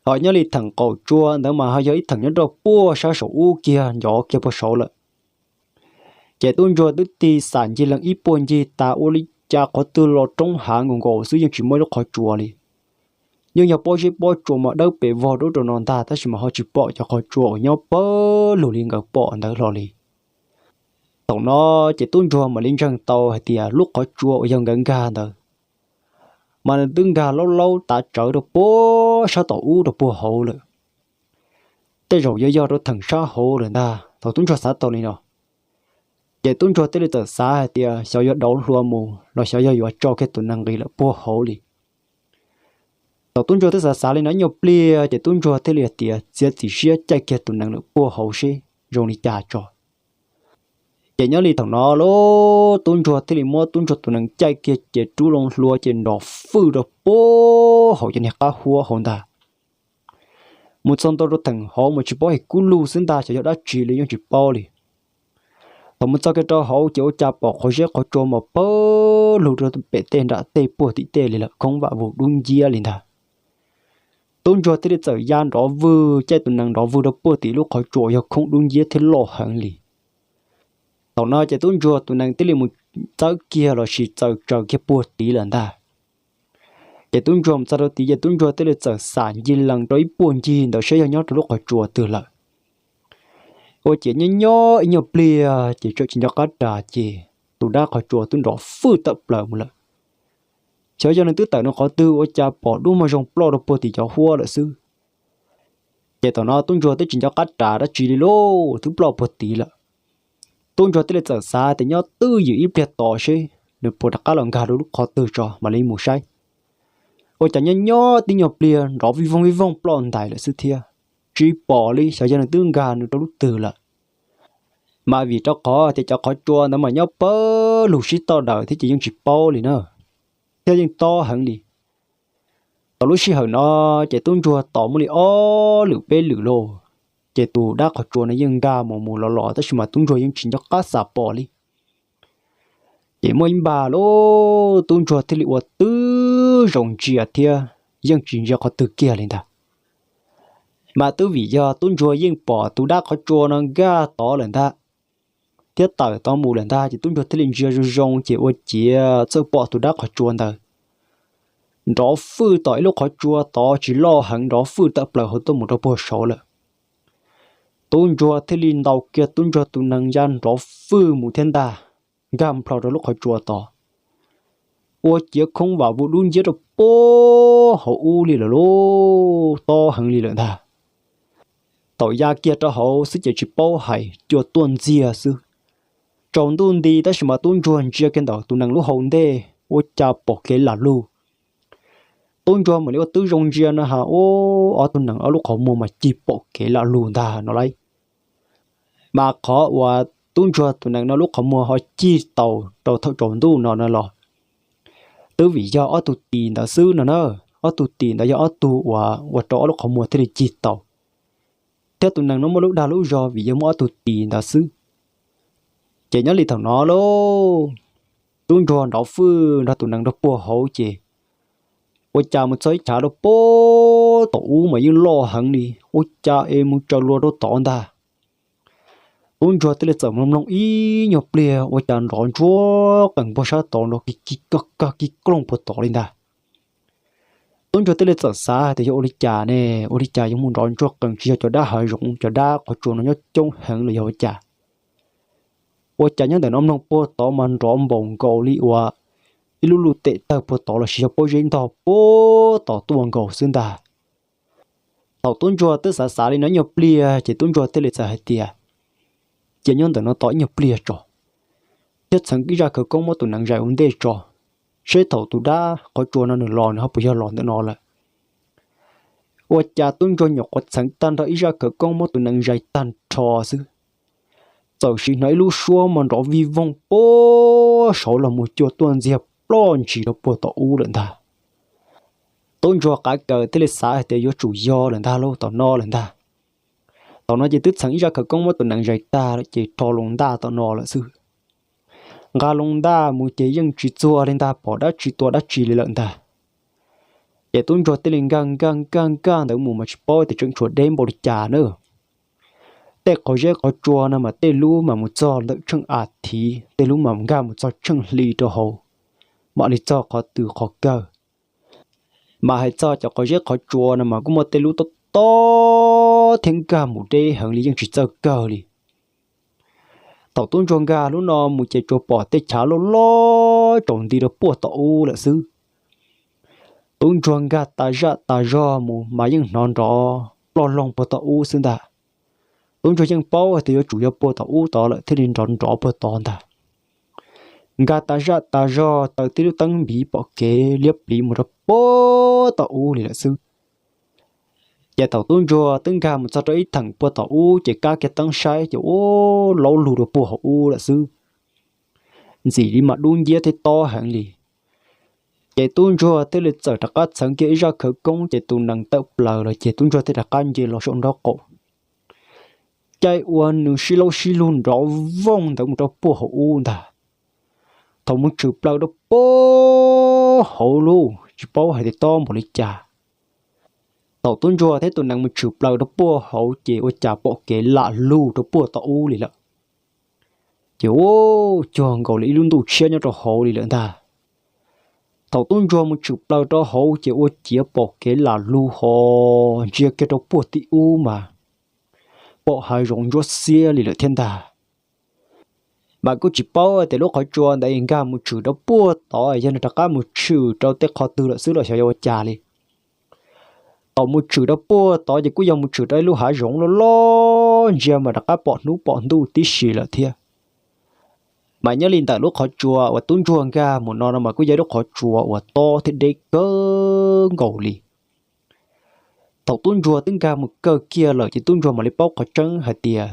Ho nyob li theem qaum tsua ntawd mas ho yog ib theem nyob rau puag sab saum ub kiag ncov kiag puag saud lawm. Ces tub ntsuag twb tig xam ncig lees ib puag ncig tas ua li cas qhov twg los roob hav nkaus nkaus xwb yeej tsis muaj ib lub qhov tsua li. Yeej yog pob zeb pob tsuas mas dawb pes vog rau rau no ntag tab sis mas ho tsis pom cov qhov tsua uas nyob pawg lug li nkawd pom ntawd hlo li. Thaum no ces tub ntsuag mam li ntseeg tau hais tias lub qhov tsua uas yog nkawd nkag ntawd mas nws twb nkag laub laub tav tsawv rau puag sab tom ub rau puag hauv lawm. Tej zaum yuav yog rau theem sab hauv lawm ntag thaum tub ntsuag xav tau li no. Ces tub ntsuag thiaj li txawm xav hais tias xyov yuav dauv hlua mus los xyov yog yuav tso kiag tus nees nqis lawm puag hauv li. Thaum tub ntsuag twb xav xav li no ib nyuag pliag ces tub ntsuag thiaj li hais tias txiav txim siab caij kiag tus nees lawm puag hauv seb zoo li cas tso. Ces nyob li thaum no lauj tub ntsuag thiaj li muab tub ntsuag tus nees caij kiag ces rub loo hlua ces nrov fwj rau puag hauv cov niag qab huab hauv ntag. Mus txog ntua rau theem hauv mas tsis paub hais kub lug xwb ntag xyov yog dab tsi li yeej tsis paub li. Thaum mus txog kiag rau hauv ces ua cas pom qhov zeb qhov tsua mas pawg lug rau pem tej nram tej puag tim tej li lawm khoob vam vug dub nciab li ntag. Tub ntsuag thiaj li txawm ya nrov vwg caij tus nees nrov vwg rau puag tim lub qhov tsua yog khoob dub nciab thiab loj heev li. Thaum no ces tub ntsuag tus nees thiaj li mus txawb kiag lossis txawm tsaws kiag puag tid lawm ntag. Ces tub ntsuag mus txog rau tid ces tub ntsuag thiaj li txawm xam ncig lees rau ib puag ncig ntawd saib yog nyob rau lub qhov tsua twg lawm. Ua ciav nyob nyob ib nyuag pliag ces tseem tsis nco qab ras ces tus dab qhov tsua twb nrov fwj tawm plaws mus lawm. Xyov yog nws twb tawm nws qhov twg ua cas pom dub muag zoo ploj rau puag tim cov huab lawm xwb. Ces thaum no tub ntsuag twb tsis nco qab ras dab tsi li lauj, twb ploj puag tid lawm. Tub ntsuag thiaj li txawm xav tias nyob twj ywm ib pliag tos seb nws puas rov qab los nkag rau lub qhov twg tso mam li mus saib. Ua cas nyob nyob tib nyuag pliag nrov vij voog vij voog ploj ntais lawm xwb thiab, tsis pom li, xyov yog nws twb nkag nws rau lub twg lawm. Mas vim rau qhov tias cov qhov tsua ntawd mas nyob pawg lug sib toj daws thiab ces yeej tsis paub li na, thiab yeej tob heev li. Tau lub sij hawm no ces tub ntsuag tos muaj li ob lwm peb lwm lauj, ces tus dab qhov tsua no yeej nkag mus mus los los tab sis mas tub ntsuag yeej tsis nco qab xav pom li. Ces muaj ib npag lauj, tub ntsuag thiaj li ua twb zoo ntsia thiab yeej tsis ntsia qhov twg kiag li ntag. Mas twb vim yog tub ntsuag yeej pom tus dab qhov tsua no nkag tod lawm ntag, thiab tawm tod mus lawm ntag, ces tub ntsuag thiaj li ntsia zoo zoo ces ua ciav txawj pom tus dab qhov tsua ntawd nrov fwj tom ib lub qhov tsua tod tsis loj heev, nrov fwj tawm plaws hauv tuaj mus rau puag saud lawm. Tub ntsuag thiaj li ntaus kiag tub ntsuag tus nees ya nrov fwj mus thiab ntag, nkag nplho rau lub qhov tsua tod, ua ciav khoob vam vus dub nciab rau puag hauv ub li lawm lauj, tob heev li lawm ntag. Thaum ya kiag rau hauv xwb ces tsis paub hais, cua tuaj ntxiag xwb. Tsaus ntuj nti tab sis mas tub ntsuag ntsia kiag ntawm tus nees lub hau ntej ua cas pom kev lam lug. Tub ntsuag mam li ua twb zoo ntsia no ha, ua ob tug nees ob lub qhov muag mas cig pom kev lam lug ntag no lauj. Mas qhov uas tub ntsuag tus nees no lub qhov muag ho cig tau rau thaum tsaus ntuj no no los twb vim yog ob tug tis ntawd xwb no na. Ob tug tis ntawd yog ob tug uas ua rau ob lub qhov muag thiaj li cig tau, thiab tus nees no muaj lub dag lub zog vim yog muaj ob tug tis ntawd xwb. Ces nyob li thaum no lauj, tub ntsuag nrov fwj nrog tus nees rau puag hauv ces ua cas mus txog ib chav rau puag tom ub mas yeej loj heev li, ua cas es mus tsaws luas rau tod ntag. Tub ntsuag thiaj li txawm mloog mloog ib nyuag pliag ua cas nrov ntsuag qees puag sab tod nrov kig kig kag kig kloog puag tod li ntag. Tub ntsuag thiaj li txawm xav hais tias yog ua li cas ne, ua li cas yuav mus nrov ntsuag qees, tsis yog cov dab hav zoov, cov dab qhov tsua no nyob coob heev los yog ua cas. Ua cas nyob ntawm no mloog puag tod mas nrov npaum nkaus li uas ib lub lub tem tawg puag tod lossis yog pob zeb ntog puag tod tuaj nkaus xwb ntag. Thaum tub ntsuag twb xav xav li no ib nyuag pliag ces tub ntsuag thiaj li txawm hais tias, cia nyob ntawm no tos ib nyuag pliag tso, thiab txheev ib zaj khawv koob muab tus nees zais ua ntej tso, seb thaum tus dab qhov tsua no nws los nws ho puas yog los ntawm no lawm. Ua cas tub ntsuag nyuam qhuav txheev tag nrho ib zaj khawv koob muab tus nees zais tag nrho xwb, txawm sim hnov ib lub suab mas nrov vij voog puag saud los mus cua tuaj ntxiag ploj ntsis rau puag tom ub lawm ntag. Tub ntsuag qav kaws thiaj li xav hais tias yuav tsum yog lawm ntag lauj, tom no lawm ntag. Thaum no ces twb txheev ib zaj khawv koob muab tus nees zais tag lawm ces rho loo ntaj tom no lawm xwb. Nqa loo ntaj mus ces yeej tsis txuag li ntag, pom dab tsi tua dab tsi li lawm ntag. Ces tub ntsuag thiaj li nkag nkag nkag nkag ntawd mus mas tsis paub tias tseem tshuav deb npaum li cas na. Tej qhov zeb qhov tsua no mas tej lub mas mus txog ntawm tsheej a thiv, tej lub mas nkag mus txog tsheej hli rau hauv, mam li txog qhov twg qhov kawg. Mas hais txog cov qhov zeb qhov tsua no mas kuj muaj tej lub tob tob thiab nkag mus deb heev li yeej tsis txawj kawg li. Thaum tub ntsuag nkag lub no mus ces tsuas pom tej chav loj loj tsaus nti rau puag tom ub lawm xwb. Tub ntsuag nkag tas zaj tas zog mus mas yeej hnov nrov ploj loog puag tom ub xwb ntag. Tub ntsuag yeej paub hais tias yuav tsum yog puag tom ub tod lawm thiaj li nrov nrov puag tod ntag. Nkag tas zaj tas zog taws tib lub teeb npiv pom kev liab pliv mus rau puag tom ub li lawm xwb. Ces thaum tub ntsuag twb nkag mus txog rau ib theem puag tom ub ces kab kiag teeb saib ces ua laub lug rau puag hauv ub lawm xwb. Ntxim li mas dub nciab thiab tob heev li. Ces tub ntsuag thiaj li txawm rov qab txheev kiag ib zaj khawv koob ces tus nees tawm plaws los ces tub ntsuag thiaj rov qab nce los saum nraub qaum. Caij ua nws sib laub sib lug nrov voog ntawd mus rau puag hauv ub ntag. Thaum mus tshwm plaws rau puag hauv lub tsis paub hais tias tob npaum li cas. Thaum tub ntsuag thiab tus nees mus tshwm plaws rau puag hauv ces ua cas pom kev lam lug rau puag tom ub li lawm. Ces ua cuag nkaus li ib lub ntuj tshiab nyob rau hauv li lawm ntag. Thaum tub ntsuag mus tshwm plaws rau hauv ces ua ciav pom kev lam lug ho ntsia kiag rau puag tim ub mas pom hav zoov ntsuab xiab li lawm thiab ntag. Mas kuj tsis paub tias lub qhov tsua ntawd nkag mus tshwm rau puag tod yog nws rov qab mus tshwm rau tej qhov twg lawm xwb los xyov yog ua cas li. Thaum mus tshwm rau puag tod ces kuj yog mus tshwm rau ib lub hav zoov loj loj ntsia mas rov qab pom hnub pom ntuj tib si lawm thiab. Mas nyob li ntawm lub qhov tsua uas tub ntsuag nkag mus no no mas kuj yog ib lub qhov tsua uas tob thiab deb kawg nkaus li. Thaum tub ntsuag twb nkag mus kawg kiag lawm ces tub ntsuag mam li paub qhov tseeb hais tias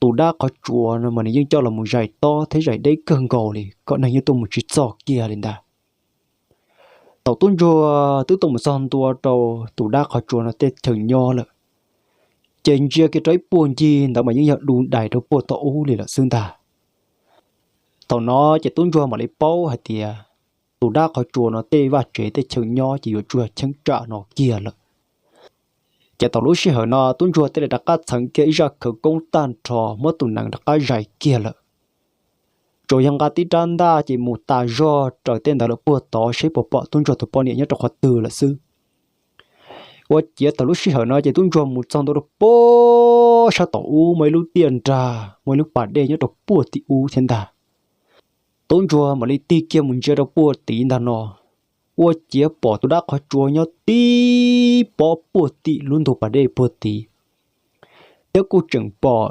tus dab qhov tsua no mas nws yeej coj los mus zais tob thiab zais deb kawg nkaus li kom neeg yeej tuaj mus tsis txog kiag li ntag. Thaum tub ntsuag twb tuaj mus txog ntua rau tus dab qhov tsua no tej chaw nyob lawm, ces ntsia kiag rau ib puag ncig ntawd mas yeej yog du dais rau puag tom ub li lawm xwb ntag. Thaum no ces tub ntsuag mam li paub hais tias tus dab qhov tsua no tej vaj tsev tej chaw nyob ces yuav tsum yog cheeb tsam no kiag lawm. Ces thaum lub sij hawm no tub ntsuag thiaj li rov qab txheev kiag ib zaj khawv koob tag nrho muab tus nees rov qab zais kiag lawm. Tsuas yog nqa tib rab ntaj ces mus tas zog raws tej ntawd lawm puag tod seb puas pom tub ntsuag tus poj niam nyob rau qhov twg lawm xwb. Ua ciav thaum lub sij hawm no ces tub ntsuag mus txog ntua rau puag sab tom ub muaj ib lub tiaj nrag muaj ib lub pas dej nyob rau puag tim ub thiab ntag. Tub ntsuag mam li tig kiag mus ntsia rau puag tid ntag no, ua ciav pom tus dab qhov tsua nyob tib pob puag tim lub ntug pas dej puag tid, thiab kuj tseem pom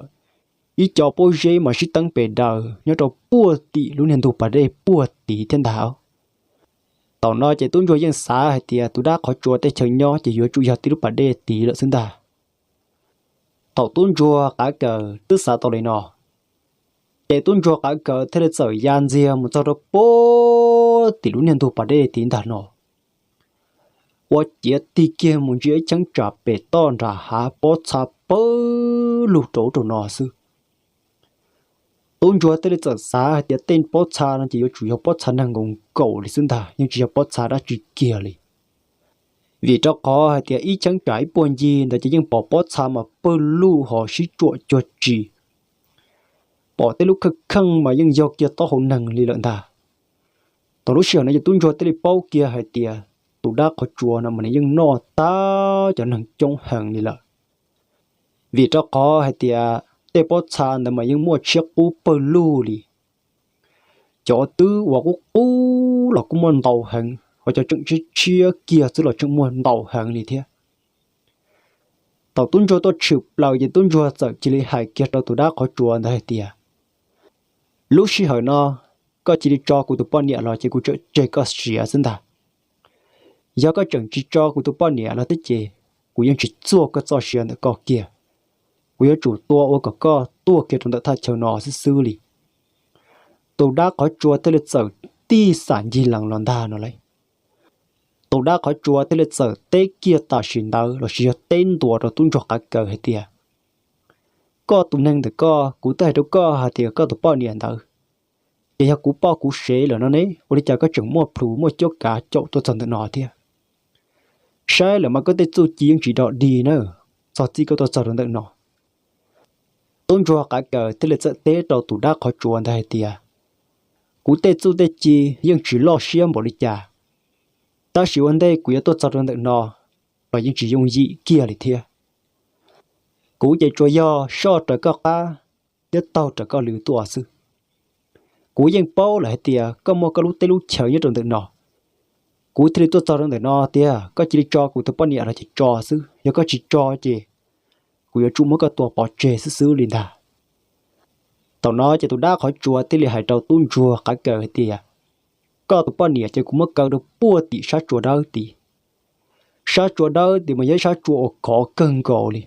ib co pob zeb mas sib teeb pes daws nyob rau puag tim lub niag ntug pas dej puag tid thiab ntag. Thaum no ces tub ntsuag yeej xav hais tias tus dab qhov tsua tej chaw nyob ces yuav tsum yog tib lub pas dej tid lawm xwb ntag. Thaum tub ntsuag qav kaws twb xav tau li no, ces tub ntsuag qav kaws thiaj li txawm ya ntxiag mus txog rau puag tim lub niag ntug pas dej tid ntag no. Ua ciav tig kiag mus ntsia ib cheeb tsam pem toj nram hav pob txha pawg lug rau ub rau no xwb. Tub ntsuag thiaj li txawm xav hais tias tej pob txha no ces yuav tsum yog pob txha neeg nkaus nkaus li xwb ntag, yeej tsis yog pob txha dab tsi kiag li. Vim rau qhov hais tias ib cheeb tsam ib puag ncig ntawd ces yeej pom pob txha mas pawg lug ho sib tsuam cuag tsi, pom tej lub kheej kheej mas yeej yog kiag taub hau neeg li lawm ntag. Thaum lub sij hawm no ces tub ntsuag thiaj li paub kiag hais tias tus dab qhov tsua no mas nws yeej noj tag cov neeg coob heev li lawm. Vim rau qhov hais tias tej pob txha ntawd mas yeej muaj tshiab qub pawg lug li. Cov twb uas qub qub los kuj muaj ntau heev, ho cov tseem tshiab tshiab kiag xwb los tseem muaj ntau heev li thiab. Thaum tub ntsuag tuaj tshwm plaws ces tub ntsuag txawm cia li hais kiag rau tus dab qhov tsua ntawd hais tias, lub sij hawm no koj cia li tso kuv tus poj niam los ces kuv tseem tseg koj siav xwb ntag. Yog koj tseem tsis tso kuv tus poj niam los thiab ces kuv yeej tsis txuaj koj txoj sia ntawm koj kiag. Kuv yuav tsum tua ua kom koj tuag kiag rau ntawm thaj chaw no xwb xwb li. Tus dab qhov tsua thiaj li txawm tij xam ncig lees los ntag no lauj. Tus dab qhov tsua thiaj li txawm teb kiag tam sim ntawd los sis yog teb ntua rau tub ntsuag qav kaws hais tias, koj tus neeg ntawm koj, kuv twb hais rau koj hais tias koj tus poj niam ntawd, ces yog kuv poj kuv sev lawm no ne, ua li cas koj tseem muaj plhus muaj cuab kav caum tuaj txog ntawm no thiab? Saib lawm mas koj tej txuj ci yeej tsis dog dig na, txog txij koj tuaj txog rau ntawm no. Tub ntsuag qav kaws thiaj li txawm teb rau tus dab qhov tsua ntawd hais tias, kuv tej txuj tej ci yeej tsis loj siab npaum li cas, tab sis ua ntej kuv yuav tuaj txog rau ntawm no los yeej tsis yooj yim kiag li thiab. Kuv ces tsuas yog soj raws koj qab thiab taug raws koj lw tuaj xwb. Kuv yeej paub lawm hais tias koj muaj koj lub teb lub chaw nyob rau ntawm no, kuv thiaj li tuaj txog rau ntawm no tiag. Koj cia li tso kuv tus poj niam los ces tso xwb, yog koj tsis tso ces kuv yuav tsum muab koj tua pov tseg xwb xwb li ntag. Thaum no ces tus dab qhov tsua thiaj li hais rau tub ntsuag qav kaws hais tias, koj tus poj niam ces kuv muab kaw rau puag tim sab tsua dawb tid. Sab tsua dawb tid mas yog ib sab tsua uas khov kawg nkaus li.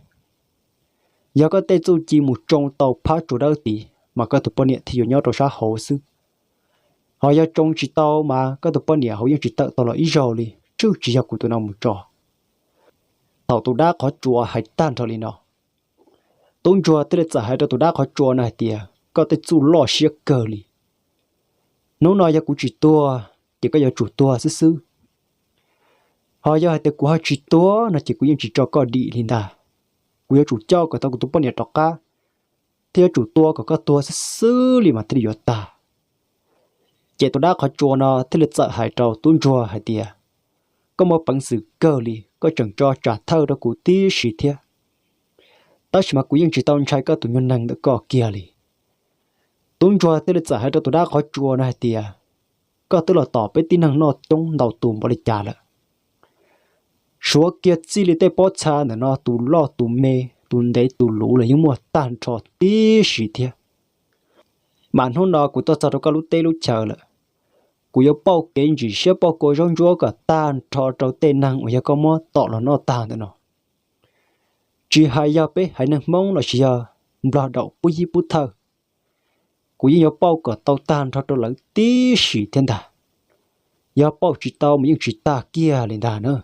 Yog koj tej txuj ci mus tsoo tau phab tsua dawb tid mas koj tus poj niam thiaj yuav nyob rau sab hauv xwb. Ho yog tsoo tsis tau mas koj tus poj niam hauv yeej tsis tawm tau los ib zaug li, tsuas tsis yog kuv tus no mus tso. Thaum tus dab qhov tsua hais tag nrho li no, tub ntsuag thiaj li txawm hais rau tus dab qhov tsua no hais tias, koj tej txuj loj siab kawg li. Hnub no yog kuv tsis tuag ces koj yuav tsum tuag xwb xwb. Ho yog hais tias kuv ho tsis tuag no ces kuv yeej tsis tso koj dim li ntag. Kuv yuav tsum coj kom tau kuv tus poj niam rov qab, thiab yuav tsum tua kom koj tuag xwb xwb li mas thiaj li yuav tag. Ces tus dab qhov tsua no thiaj li txawm hais rau tub ntsuag hais tias, koj muaj peev xwm kawg li, koj tseem tso tsam thawj rau kuv tib si thiab. Tab sis mas kuv yeej tsis tau ntshai koj tus nyuag neeg ntawm koj kiag li. Tub ntsuag thiaj li txawm hais rau tus dab qhov tsua no hais tias, koj twb los tom peb tib neeg noj coob ntau tus npaum li cas lawm? Suav kiag txij li tej pob txha ntawm no tus loj tus me, tus ntev tus luv los yeej muaj tag nrho tib si thiab. Mas hnub no kuv tuaj txog rau koj lub teb lub chaw lawm. Kuv yuav pauj kev ntsim siab pauj kua zaub ntsuab kom tag nrho rau tej neeg uas yog koj muab tom los noj tag ntawm no. Tsis hais yog peb haiv neeg Hmoob los sis yog Nplog daum pub yib pub thawj, kuv yeej yuav pauj kom tau tag nrho rau lawv tib si thiab ntag. Yog pauj tsis tau mas yeej tsis tag kiag li ntag na.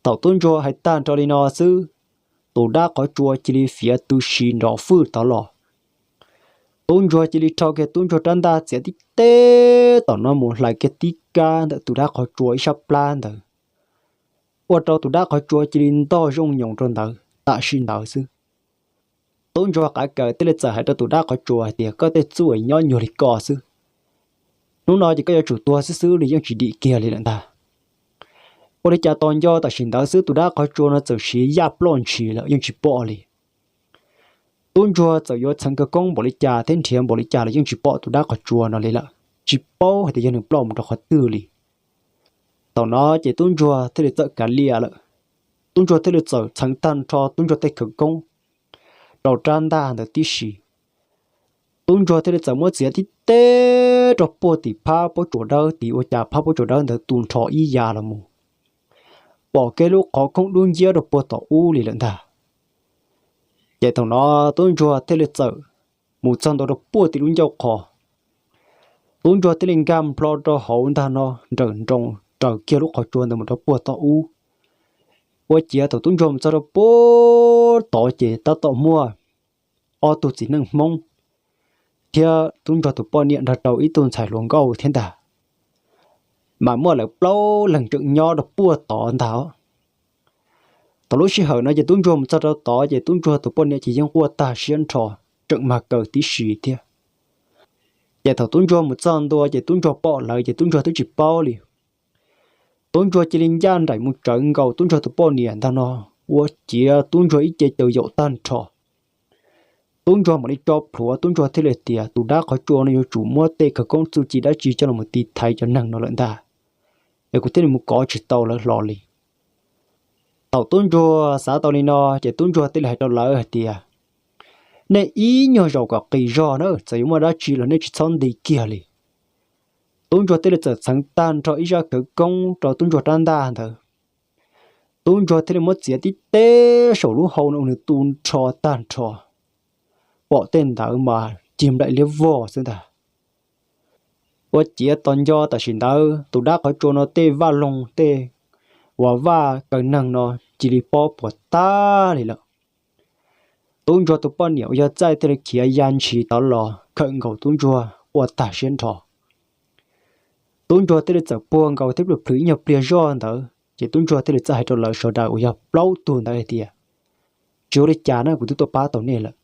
Thaum tub ntsuag hais tag nrho li no xwb, tus dab qhov tsua cia li fiav tu si nrov fwj tod los. Tub ntsuag cia li rho kiag tub ntsuag rab ntaj txiav tib teb tom no mus hlais kiag tib kab ntawm tus dab qhov tsua ib sab plab ntawd, ua rau tus dab qhov tsua cia li ntog zooj nyoos rau ntawd tam sim ntawd xwb. Tub ntsuag qav kaws thiaj li txawm hais rau tus dab qhov tsua hais tias, koj tej txuj nyob nyuag li koj xwb, hnub no ces koj yuav tsum tuag xwb xwb li, yeej tsis dim kiag li lawm ntag. Ua li cas tos nco tam sim ntawd xwb tus dab qhov tsua no txawm siv yaj ploj ntshis lawm yeej tsis pom li. Tub ntsuag txawm yuav txheev khawv koob npaum li cas thiab nrhiav npaum li cas los yeej tsis pom tus dab qhov tsua no li lawm, tsis paub hais tias yog nws ploj mus rau qhov twg li. Thaum no ces tub ntsuag thiaj li txawm kav liam lawm. Tub ntsuag thiaj li txawm txheev tag nrho tub ntsuag tej khawv koob rau rab ntaj ntawd tib si. Tub ntsuag thiaj li txawm muab txiav tib teb rau puag tim phab pob tsuas dawb tid, ua cas phab pob tsuas dawb ntawd tu nrho ib ya los mus, pom kiag lub qhov koob dub nciab rau puag tom ub li lawm ntag. Ces thaum no tub ntsuag thiaj li txawm mus txog ntua rau puag tim lub ncauj qhov. Tub ntsuag thiaj li nkag nplho rau hauv ntag no nrawm nroos raws kiag lub qhov tsua ntawd mus rau puag tom ub. Ua ciav thaum tub ntsuag mus txog rau puag tod ces tab tom muaj ob tug txiv neej Hmoob thiab tub ntsuag tus poj niam nrog rau ib tug ntxhais hluas nkauj thiab ntag, mas muaj lawv plaub leeg tseem nyob rau puag tod ntag. Thaum lub sij hawm no ces tub ntsuag mus txog rau tod ces tub ntsuag tus poj niam ces yeej quaj tag siab nrho, tseem mag kaws tib si thiab. Ces thaum tub ntsuag mus txog ntua ces tub ntsuag pom lawv ces tub ntsuag twb tsis paub li. Tub ntsuag cia li ncaj nraim mus tsawv nkaus tub ntsuag tus poj niam ntag no, ua ciav tub ntsuag ib ce caws yaum tag nrho. Tub ntsuag mam li tso plhuav, tub ntsuag thiaj li tias, tus dab qhov tsua no yuav tsum muab tej khawv koob txuj ci dab tsi coj los mus tiv thaiv cov neeg no lawm ntag, es kuv thiaj li mus kov tsis tau lawv hlo li. Thaum tub ntsuag xav tau li no ces tub ntsuag thiaj li hais rau lawv hais tias, nej ib nyuag zaum kom qis zog na, txawm yuav muaj dab tsi los nej tsis txhob nti kiag li. Tub ntsuag thiaj li txawm txheev tag nrho ib zaj khawv koob rau tub ntsuag rab ntaj ntawd. Tub ntsuag thiaj li muab txiav tib teb saum lub hau no nws tu nrho tag nrho, pom tej ntawd mas cig nplaim liab vog xwb ntag. Ua ciav tos nco tam sim ntawd tus dab qhov tsua no tej vaj loog tej uas vaj kaw neeg no cia li pob puas tag li lawm. Tub ntsuag tus poj niam uas yog Txaij thiaj li khiav ya ntshis tod los khawm nkaus tub ntsuag quaj tag siab nrho. Tub ntsuag thiaj li txawm puag nkaus thiab plhws plhws ib nyuag pliag zoj ntawd ces tub ntsuag thiaj li txawm hais rau lawv sawv daws uas yog plaub tug ntawd hais tias, tsis ua li cas na, kuv twb tuaj pab tau nej lawm.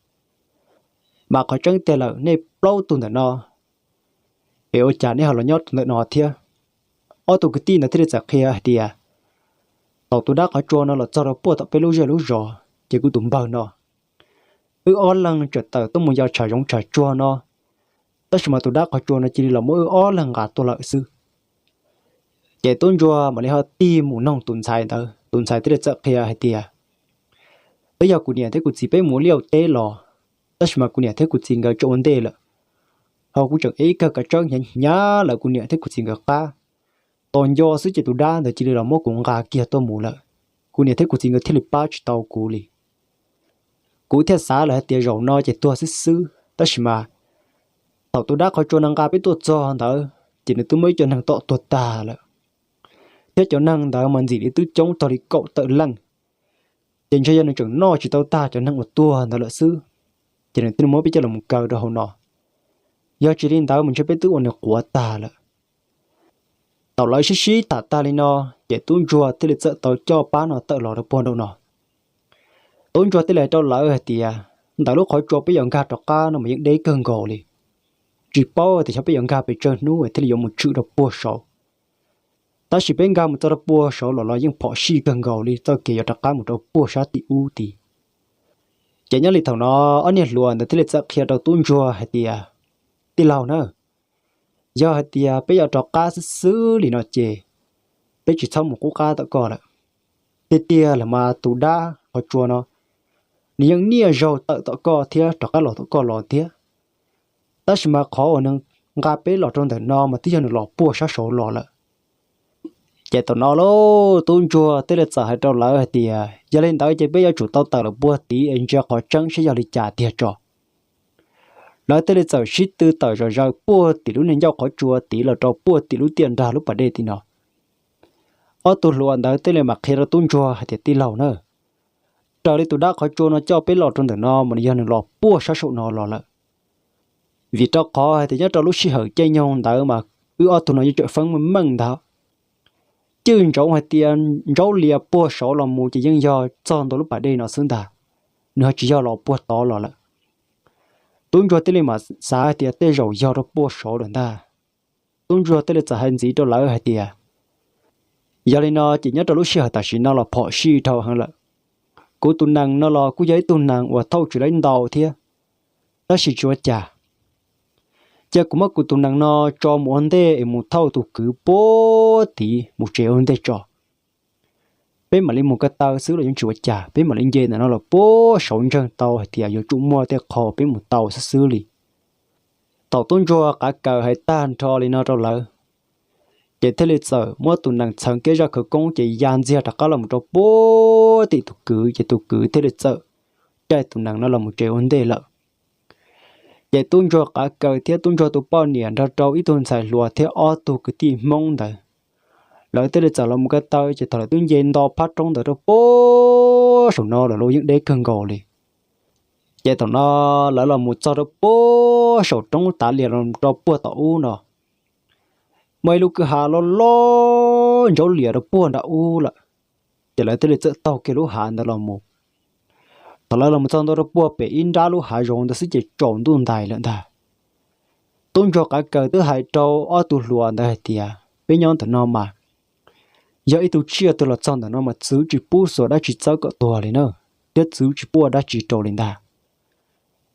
Mas qhov tseeb tiag lawm nej plaub tug ntawm no, es ua cas nej ho los nyob ntawm no thiab? Ob tug kwv tij ntawd thiaj li txawm qhia hais tias, thaum tus dab qhov tsua no los txog rau puag tom peb lub zej lub zos ces kuv tus npawg no, wb ob leeg tseem tawm tuaj mus yos tshav zoov tshav tsuag no, tab sis mas tus dab qhov tsua no cia li los muab wb ob leeg nqa tuaj lawm xwb. Ces tub ntsuag mam li ho tig mus noog tus ntxhais ntawd, tus ntxhais thiaj li txawm qhia hais tias, twb yog kuv niam thiab kuv txiv peb mus liaj ua teb los, tab sis mas kuv niam thiab kuv txiv nkawd tso ua ntej lawm, ho kuv tseem ev ib kawg kav tsawb hnyav hnyav lawv kuv niam thiab kuv txiv nkawd qab. Tos nco xwb ces tus dab ntawd cia li los muab kuv nqa kiag tuaj mus lawm, kuv niam thiab kuv txiv nkawd thiaj li pab tsis tau kuv li. Kuv thiaj xav lawm hais tias zaum no ces tuag xwb xwb, tab sis mas thaum tus dab qhov tsua no nqa peb tuaj txog ntawd ces nws twb muab ib co neeg tom tuag tag lawm, thiab cov neeg ntawd mas ntxim li twb coob txog li kaum tawm leej. Ces ntshe yog nws tseem noj tsis tau tag cov neeg uas tuag ntawd lawm xwb, ces nws thiaj li muab peb coj los kaw rau hauv no. Yog tsis li ntawd mas ntshe peb twb ua nws quav tag lawm. Thaum lawv sib sib tham tag li no, ces tub ntsuag thiaj li txawm tau coj pab no tawm los rau puag nraum no. Tub ntsuag thiaj li hais rau lawv hais tias, ntawm lub qhov tsua peb yuav nkag rov qab no mas yeej deb kawg nkaus li. Tsis paub tias xyov peb yuav nkag pes tsawg hnub thiaj li yuav mus tshwm rau puag saud. Tab sis peb nkag mus txog rau puag saud los los yeej phom sij kawg nkaus li txoj kev yuav rov qab mus rau puag sab tim ub tid. Ces nyob li thaum no, ob niag hluas ntawd thiaj li txawm qhia rau tub ntsuag hais tias, tij laug na, yog hais tias peb yuav rov qab xwb xwb li no ces peb tsis txhob mus qub qab tom koj lawm. Tiag tiag los mas tus dab qhov tsua no, nws yeej niaj zaus tawm tom koj thiab rov qab los tom koj los thiab. Tab sis mas qhov uas nws nqa peb los rau ntawm no mas twb yog nws los puag sab saud los lawm. Ces thaum no lauj, tub ntsuag thiaj li txawm hais rau lawv hais tias, yog li ntawd ces peb yuav tsum tau tawm los puag tid es ntsia qhov tseeb saib yog li cas tiag tso. Lawv thiaj li txawm sib tw tawm zom zaws puag tim lub niag ncauj qhov tsua tid los rau puag tim lub tiaj nrag lub pas dej tim no. Ob tug hluas ntawd thiaj li mam qhia rau tub ntsuag hais tias, tij laug na, raws li tus dab qhov tsua no coj peb los rau ntawm no mas nws yog nws los puag sab saum no los lawm. Vim rau qhov hais tias nyob rau lub sij hawm caij nyoog ntawd mas wb ob tug no yeej tseem feeb meej ntag. Cwj ntsoov hais tias ntsaub lias puag saud los mus ces yeej yog txog ntua lub pas dej no xwb ntag, nws ho tsis yog los puag tod los lawm. Tub ntsuag thiaj li mam xav hais tias tej zaum yog rau puag saud lawm ntag. Tub ntsuag thiaj li txawm hais ntxiv rau lawv hais tias, yog li no ces nyob rau lub sij hawm tam sim no los phom sij dhau heev lawm. Kuv tus nees no los kuj yog ib tug nees uas thauj tsis laib ntau thiab, tab sis tsis ua cas, cia kuv muab kuv tus nees no tso mus ua ntej es mus thauj tus kwv puag tid mus tsev ua ntej tso. Peb mam li mus ko taw xwb los yeej tsis ua cas, peb mam li nce ntawm no los puag saud ntseeg tau hais tias yuav tsum muaj tej qho peb mus tau xwb xwb li. Thaum tub ntsuag qav kaws hais tag nrho li no rau lawv, ces thiaj li txawm muab tus nees txheev kiag zaj khawv koob ces ya ntxiag rov qab los mus rau puag tim tus kwv, ces tus kwv thiaj li txawm caij tus nees no los mus tsev ua ntej lawm. Ces tub ntsuag qav kaws thiab tub ntsuag tus poj niam nrog rau ib tug ntxhais hluas thiab ob tug kwv tij Hmoob ntawd, lawv thiaj li txawm los mus ko taw, ces thaum lawv twb nce nto phab roob ntawd rau puag saum no los luag yeej deb kawg nkaus li. Ces thaum no lawv los mus txog rau puag saum roob tav lias los rau puag tom ub no, muaj ib lub kwj ha loj loj ntsaub lias rau puag nram ub lawm. Ces lawv thiaj li txawm taug kiag lub hav ntawd los mus. Thaum lawv los mus txog ntua rau puag pem ib nrab lub hav zoov ntawd xwb ces tsaus ntuj ntais lawm ntag. Tub ntsuag qav kaws twb hais rau ob tug hluas ntawd hais tias, peb nyob ntawm no mas yog ib tug tsiaj twg los txog ntawm no mas txwv tsis pub xuas dab tsi txawb kom tuag li na, thiab txwv tsis pub ua dab tsi rau li ntag.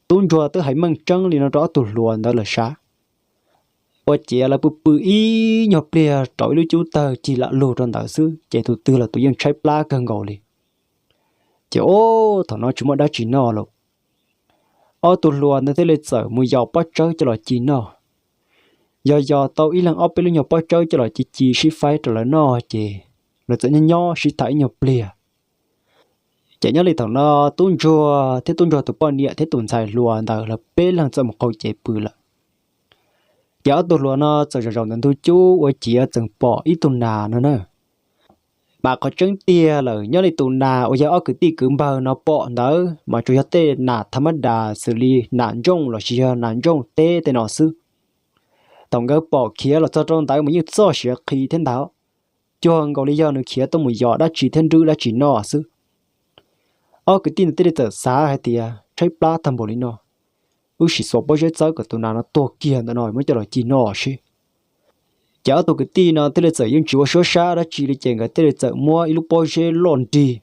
Tub ntsuag twb hais meej tseeb li no rau ob tug hluas ntawd lawm sav. Ua ciav lawv pw pw ib nyuag pliag rau ib lub cub tawg cig lam lug rau ntawd xwb ces tus twg los tus yeej tshaib plab kawg nkaus li. Ces o, thaum no tsis muaj dab tsi noj lawm. Ob tug hluas ntawd thiaj li txawm mus yos pob tsawb coj los ci noj. Yog yos tau ib leeg ob peb lub nyuag pob tsawb coj los ci ci sib faib rau lawv noj ces lawv txawm nyob nyob sib tham ib nyuag pliag. Ces nyob li thaum no tub ntsuag thiab tub ntsuag tus poj niam thiab tus ntxhais hluas ntawd lawv peb leeg txawm mus qaug cev pw lawm. Ces ob tug hluas no txawm zaum zaum ntawm ntug cub ua ciav txawm pom ib tug nas no na. Mas qhov tseeb tiag lawm nyob li tus nas uas yog ob kwv tij kwv npawg no pom ntawd mas tsuas yog tej nas thab mab das xws li nas ntsooj lossis yog nas ntsooj teb tej no xwb. Thaum nkawd pom khiav los txog rau ntawd mas yeej txoj siav qhi thiab ntag, cuag nkaus li yog nws khiav tuaj mus yos dab tsi thiab nrwb dab tsi noj xwb. Ob kwv tij no thiaj li txawm xav hais tias tshaib plab tag npaum li no, wb sim xuas pob zeb txawb kom tus nas no tuag kiag ntawm no muab coj los ci noj seb. Ces ob tug kwv tij no thiaj li txawm yeej tsis ua suab sab dab tsi li ces nkawd thiaj li txawm muab ib lub pob zeb loj nrig,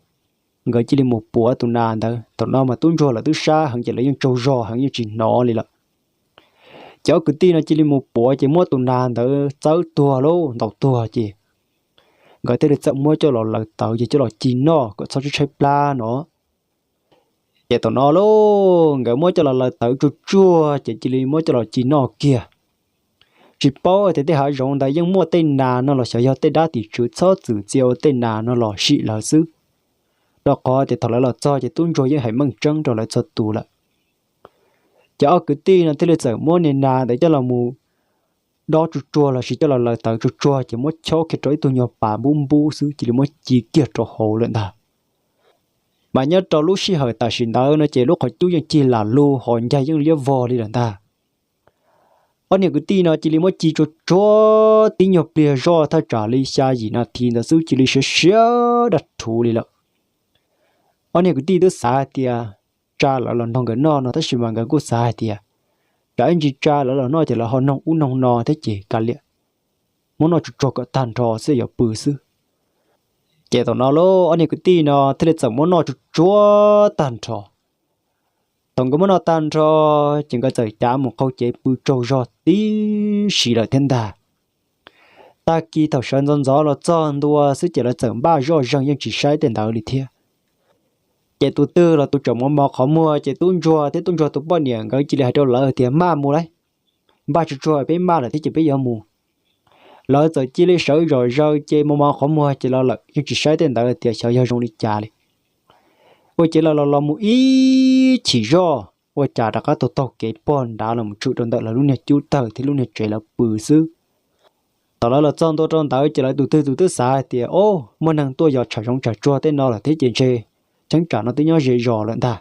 nkawd cia li mus puav tus nas ntawd. Thaum no mas tub ntsuag lawv twb sab heev ces lawv yeej tsaug zog heev yeej tsis hnov li lawm. Ces ob kwv tij no cia li mus puav ces muab tus nas ntawd txawb tuag lauj, ntaus tuag ces nkawd thiaj li txawm muab coj los laws tawv ces coj los ci noj kom txhob tshaib tshaib plab no. Ces thaum no lauj, nkawd muab coj los laws tawv tsuag tsuag ces cia li muab coj los ci noj kiag. Tsis paub tias tej hav zoov ntawd yeej muaj tej nas no los xyov yog tej dab tim tswv txhob txwm txia ua tej nas no los sim lawv xwb, rau qhov tias thaum lawv los txog ces tub ntsuag yeej hais meej tseeb rau lawv txhua tus lawm. Ces ob kwv tij no thiaj li txawm muab niag nas ntawd coj los mus dob tsuag tsuag lossis coj los laws tawv tsuag tsuag ces muab chob kiag rau ib tug nyuag pas npub npub xwb cia li muab ci kiag rau hauv lawm ntag. Mas nyob rau lub sij hawm tam sim ntawd no ces lub qhov cub yeej cig lam lug ho ncaig yeej liab vog li lawm ntag. Ob niag kwv tij no cia li muab ci tsuag tsuag tib nyuag pliag zoj thaj tsam li xya yim nas this ntawd xwb cia li siav siav daj rhuv li lawm. Ob niag kwv tij twb xav hais tias tsa lawv los nrog nkawd noj no tab sis mas nkawd kuj xav hais tias tsam ib ntsis tsa lawv los noj ces lawv ho noog ub noog no thiab ces kav liam, muab noj tsuag tsuag kom tag nrho xwb yuav pw xwb. Ces thaum no lauj, ob niag kwv tij no thiaj li txawm muab noj tsuag tsuag tag nrho. Thaum nkawd muab noj tag nrho ces nkawd txawm cav mus qaug cev pw tsaug zog tib si lawm thiab ntag. Tag kis thaum sawv ntxov ntxov los txog ntua xwb ces lawv txawm npaj zoj zeeg yeej tsis saib tej ntawd li thiab. Ces tus twg los tus tseem mos mos qhov muag ces tub ntsuag thiab tub ntsuag tus poj niam nkawd cia li hais rau lawv tias, maj mus lauj, npaj tsuag tsuag peb maj lawm thiab ces peb yuav mus. Lawv txawm cia li sawv zom zaws ces mos mos qhov muag ces los lawm yeej tsis saib tej ntawd tias xyov yog zoo li cas li. Ua ciav lawv los los mus ib chim zoj ua cas rov qab taug taug kev pog nrad los mus tshwm rau ntawm lawv lub niag cub tawg thiab lub niag tsev lawv pw xwb. Thaum lawv los txog ntua rau ntawd ces lawv tus twg tus twb xav hais tias, o, muaj neeg tuaj yos tsham zoov tsham tsuag tej no lawm thiab ces ntshe cheeb tsam no twb nyob ze zos lawm ntag.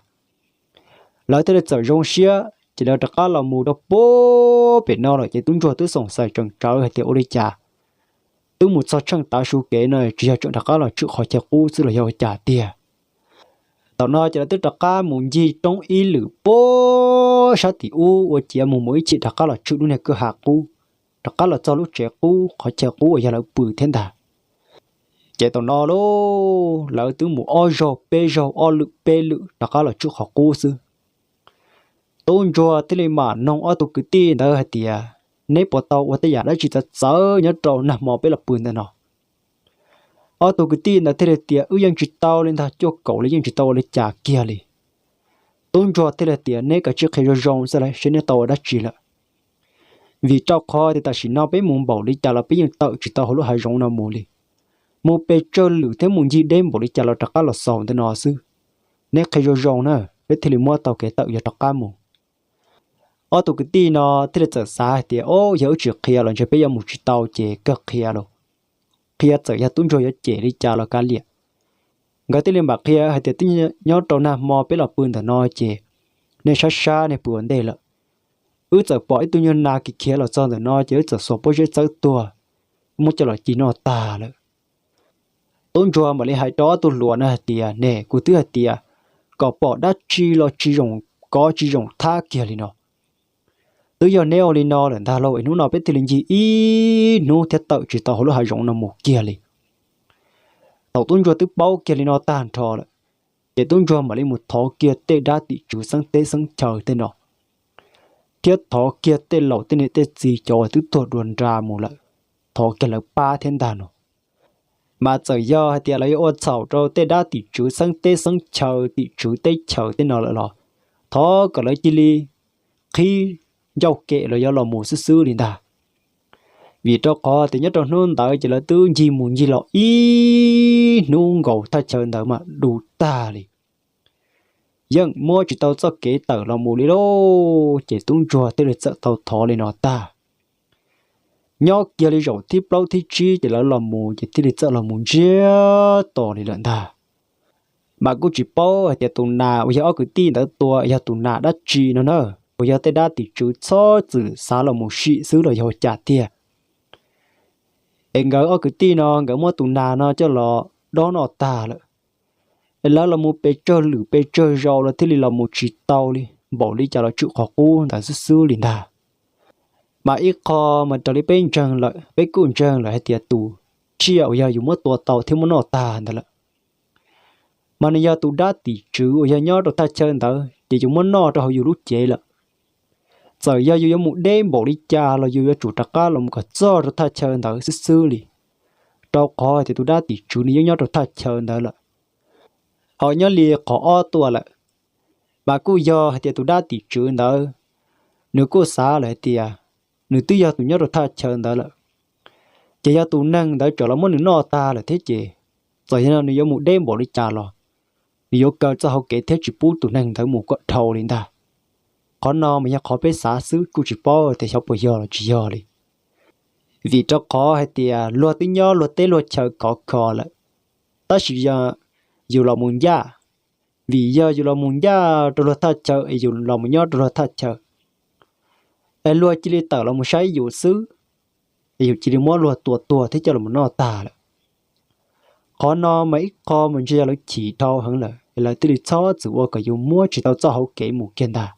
Lawv thiaj li txawm zoo siab ces lawv rov qab los mus rau puag pem no lawm ces tub ntsuag twb xoom xais tseem tsawv hais tias ua li cas twb mus txog tsheej tav su kev no tsis yog tseem rov qab los tshwm qhov chaw qub xwb los yog ua cas tiag. Thaum no ces lawv twb rov qab mus ncig roob ib lwm puag sab tim ub ua ciav mus mus ib chim rov qab los tshwm lub niag kwj ha qub, rov qab los txog lub tsev qub qhov chaw qub uas yog lawv pw thiab ntag. Ces thaum no lauj, lawv twb mus ob zaug peb zaug ob lwm peb lwm rov qab los tshwm qhov qub xwb. Tub ntsuag thiaj li mam noog ob tug kwv tij ntawd hais tias, neb puas tau ua tej yam dab tsi txawv txawv nyob rau nag hmo peb los pw ntawm no? Ob tug kwv tij ntawd thiaj li tias, wb yeej tsis tau li ntag, cuaj kaum li yeej tsis tau ua li cas kiag li. Tub ntsuag thiaj li tias, neb kav tsij qhia zoo zoo xwb seb neb tau ua dab tsi lawm. Vim rau qhov tias tam sim no peb mus npaum li cas los peb yeej tawm tsis tau hauv lub hav zoov no mus li. Mus pes tsawg lwm thiab mus ncig deb npaum li cas los rov qab los xaus ntawm no xwb. Neb qhia zoo zoo na, peb thiaj li muab tau kev tawm yog rov qab mus. Ob tug kwv tij no thiaj li txawm xav hais tias, o, yog wb tsis qhia los ntshe peb yuav mus tsis tau ces kawg qhia los. Qhia txawm yog tub ntsuag yuav cem li cas los kav liam. Nkawd thiaj li mam qhia hais tias, twb nyob rau nag hmo peb los pw ntawm no ces nej sab sab nej pw ua ntej lawm. Wb txawm pom ib tug nyuag nas khiav khiav los txog ntawm no ces wb txawm xuas pob zeb txawb tuag, muab coj los ci noj tag lawm. Tub ntsuag mam li hais rau ob tug hluas na hais tias, ne, kuv twb hais tias kom pom dab tsi los tsis zoo kov tsis zoo thab kiag li no. Twb yog neb ua li no lawm ntag lauj es hnub no peb thiaj li ncig ib hnub thiab tawm tsis tau hauv lub hav zoov no mus kiag li. Thaum tub ntsuag twb paub kiag li no tag nrho lawm, ces tub ntsuag mam li mus thov kiag tej dab tim tswv xeeb teb xeeb chaw tej no, thiab thov kiag tej laus tej niam tej txiv cov uas twb tuag dua nra mus lawm, thov kiag lawv pab thiab ntag no. Mas txawm yog hais tias lawv yuav ua txhaum rau tej dab tim tswv xeeb teb xeeb chaw tim tswv teb chaws tej no lawm los thov kom lawv cia li qhib ncauj kem los yuav los mus xwb xwb li ntag. Vim rau qhov tias nyob rau hnub ntawd ces lawv twb ncig mus ncig los ib hnub nkaus thaj chaw ntawd mas du tag li, yeej muab tsis tau txoj kev tawm los mus li lauj. Ces tub ntsuag thiaj li txawm tau thov li no tag. Nyob kiag li zaum thib plaub thib tsib ces lawv los mus ces thiaj li txawm los mus ntsiag to li lawm ntag. Mas kuj tsis paub hais tias tus nas uas yog ob kwv tij ntawd tua yog tus nas dab tsi no na, uas yog tej dab tim tswv txhob txwm xav los mus sim xwb los yog ua cas tiag. Es nkawd ob kwv tij no nkawd muab tus nas no coj los dob noj tag lawm. Es lawv los mus pes tsawg lwm pes tsawg zaus los thiaj li los mus tsis tau li, npaum li cas los tshwm qhov qub ntawd xwb xwb li ntag. Mas ib qho mas raws li peb ntseeg lawm, peb kuj ntseeg lawm hais tias tus tsiaj uas yog yus muab tua tau thiab muab noj tag ntawd lawm, mas nws yog tus dab tim tswv uas yog nyob rau thaj chaw ntawd ces yus muab noj rau hauv yus lub cev lawm. Txawm yog yus yuav mus deb npaum li cas los yus yuav tsum rov qab los mus kom txog rau thaj chaw ntawd xwb xwb li, rau qhov tias tus dab tim tswv nws yeej nyob rau thaj chaw ntawd lawm. Ho nyob li qhov ob tuaj lawm, mas kuj yog hais tias tus dab tim tswv ntawd nws kuj xav lawm hais tias nws twb yog tus nyob rau thaj chaw ntawd lawm, ces yog tus neeg ntawd tseem los muab nws noj tag lawm thiab ces txawm yog no nws yuav mus deb npaum li cas los nws yuav kaw txoj hau kev thiab tsis pub tus neeg ntawd mus kom dhau li ntag. Qhov no mas yog qhov peb xav xwb kuj tsis paub tias xyov puas yog los tsis yog li. Vim rau qhov hais tias luag twb nyob luag teb luag chaw khov kho lawm, tab sis yog yus los mus ncaj, vim yog yus los mus ncaj rau luag thaj chaw es yus los mus nyob rau luag thaj chaw, es luag cia li tawm los mus saib yus xwb, es yus cia li muab luag tua tuag thiab coj los noj tag lawm. Qhov no mas ib qho mas ntshe yog lawv chim dhau heev lawm es lawv thiaj li txhob txwm ua kom yus muab tsis tau txoj hauv kev mus kiag ntag.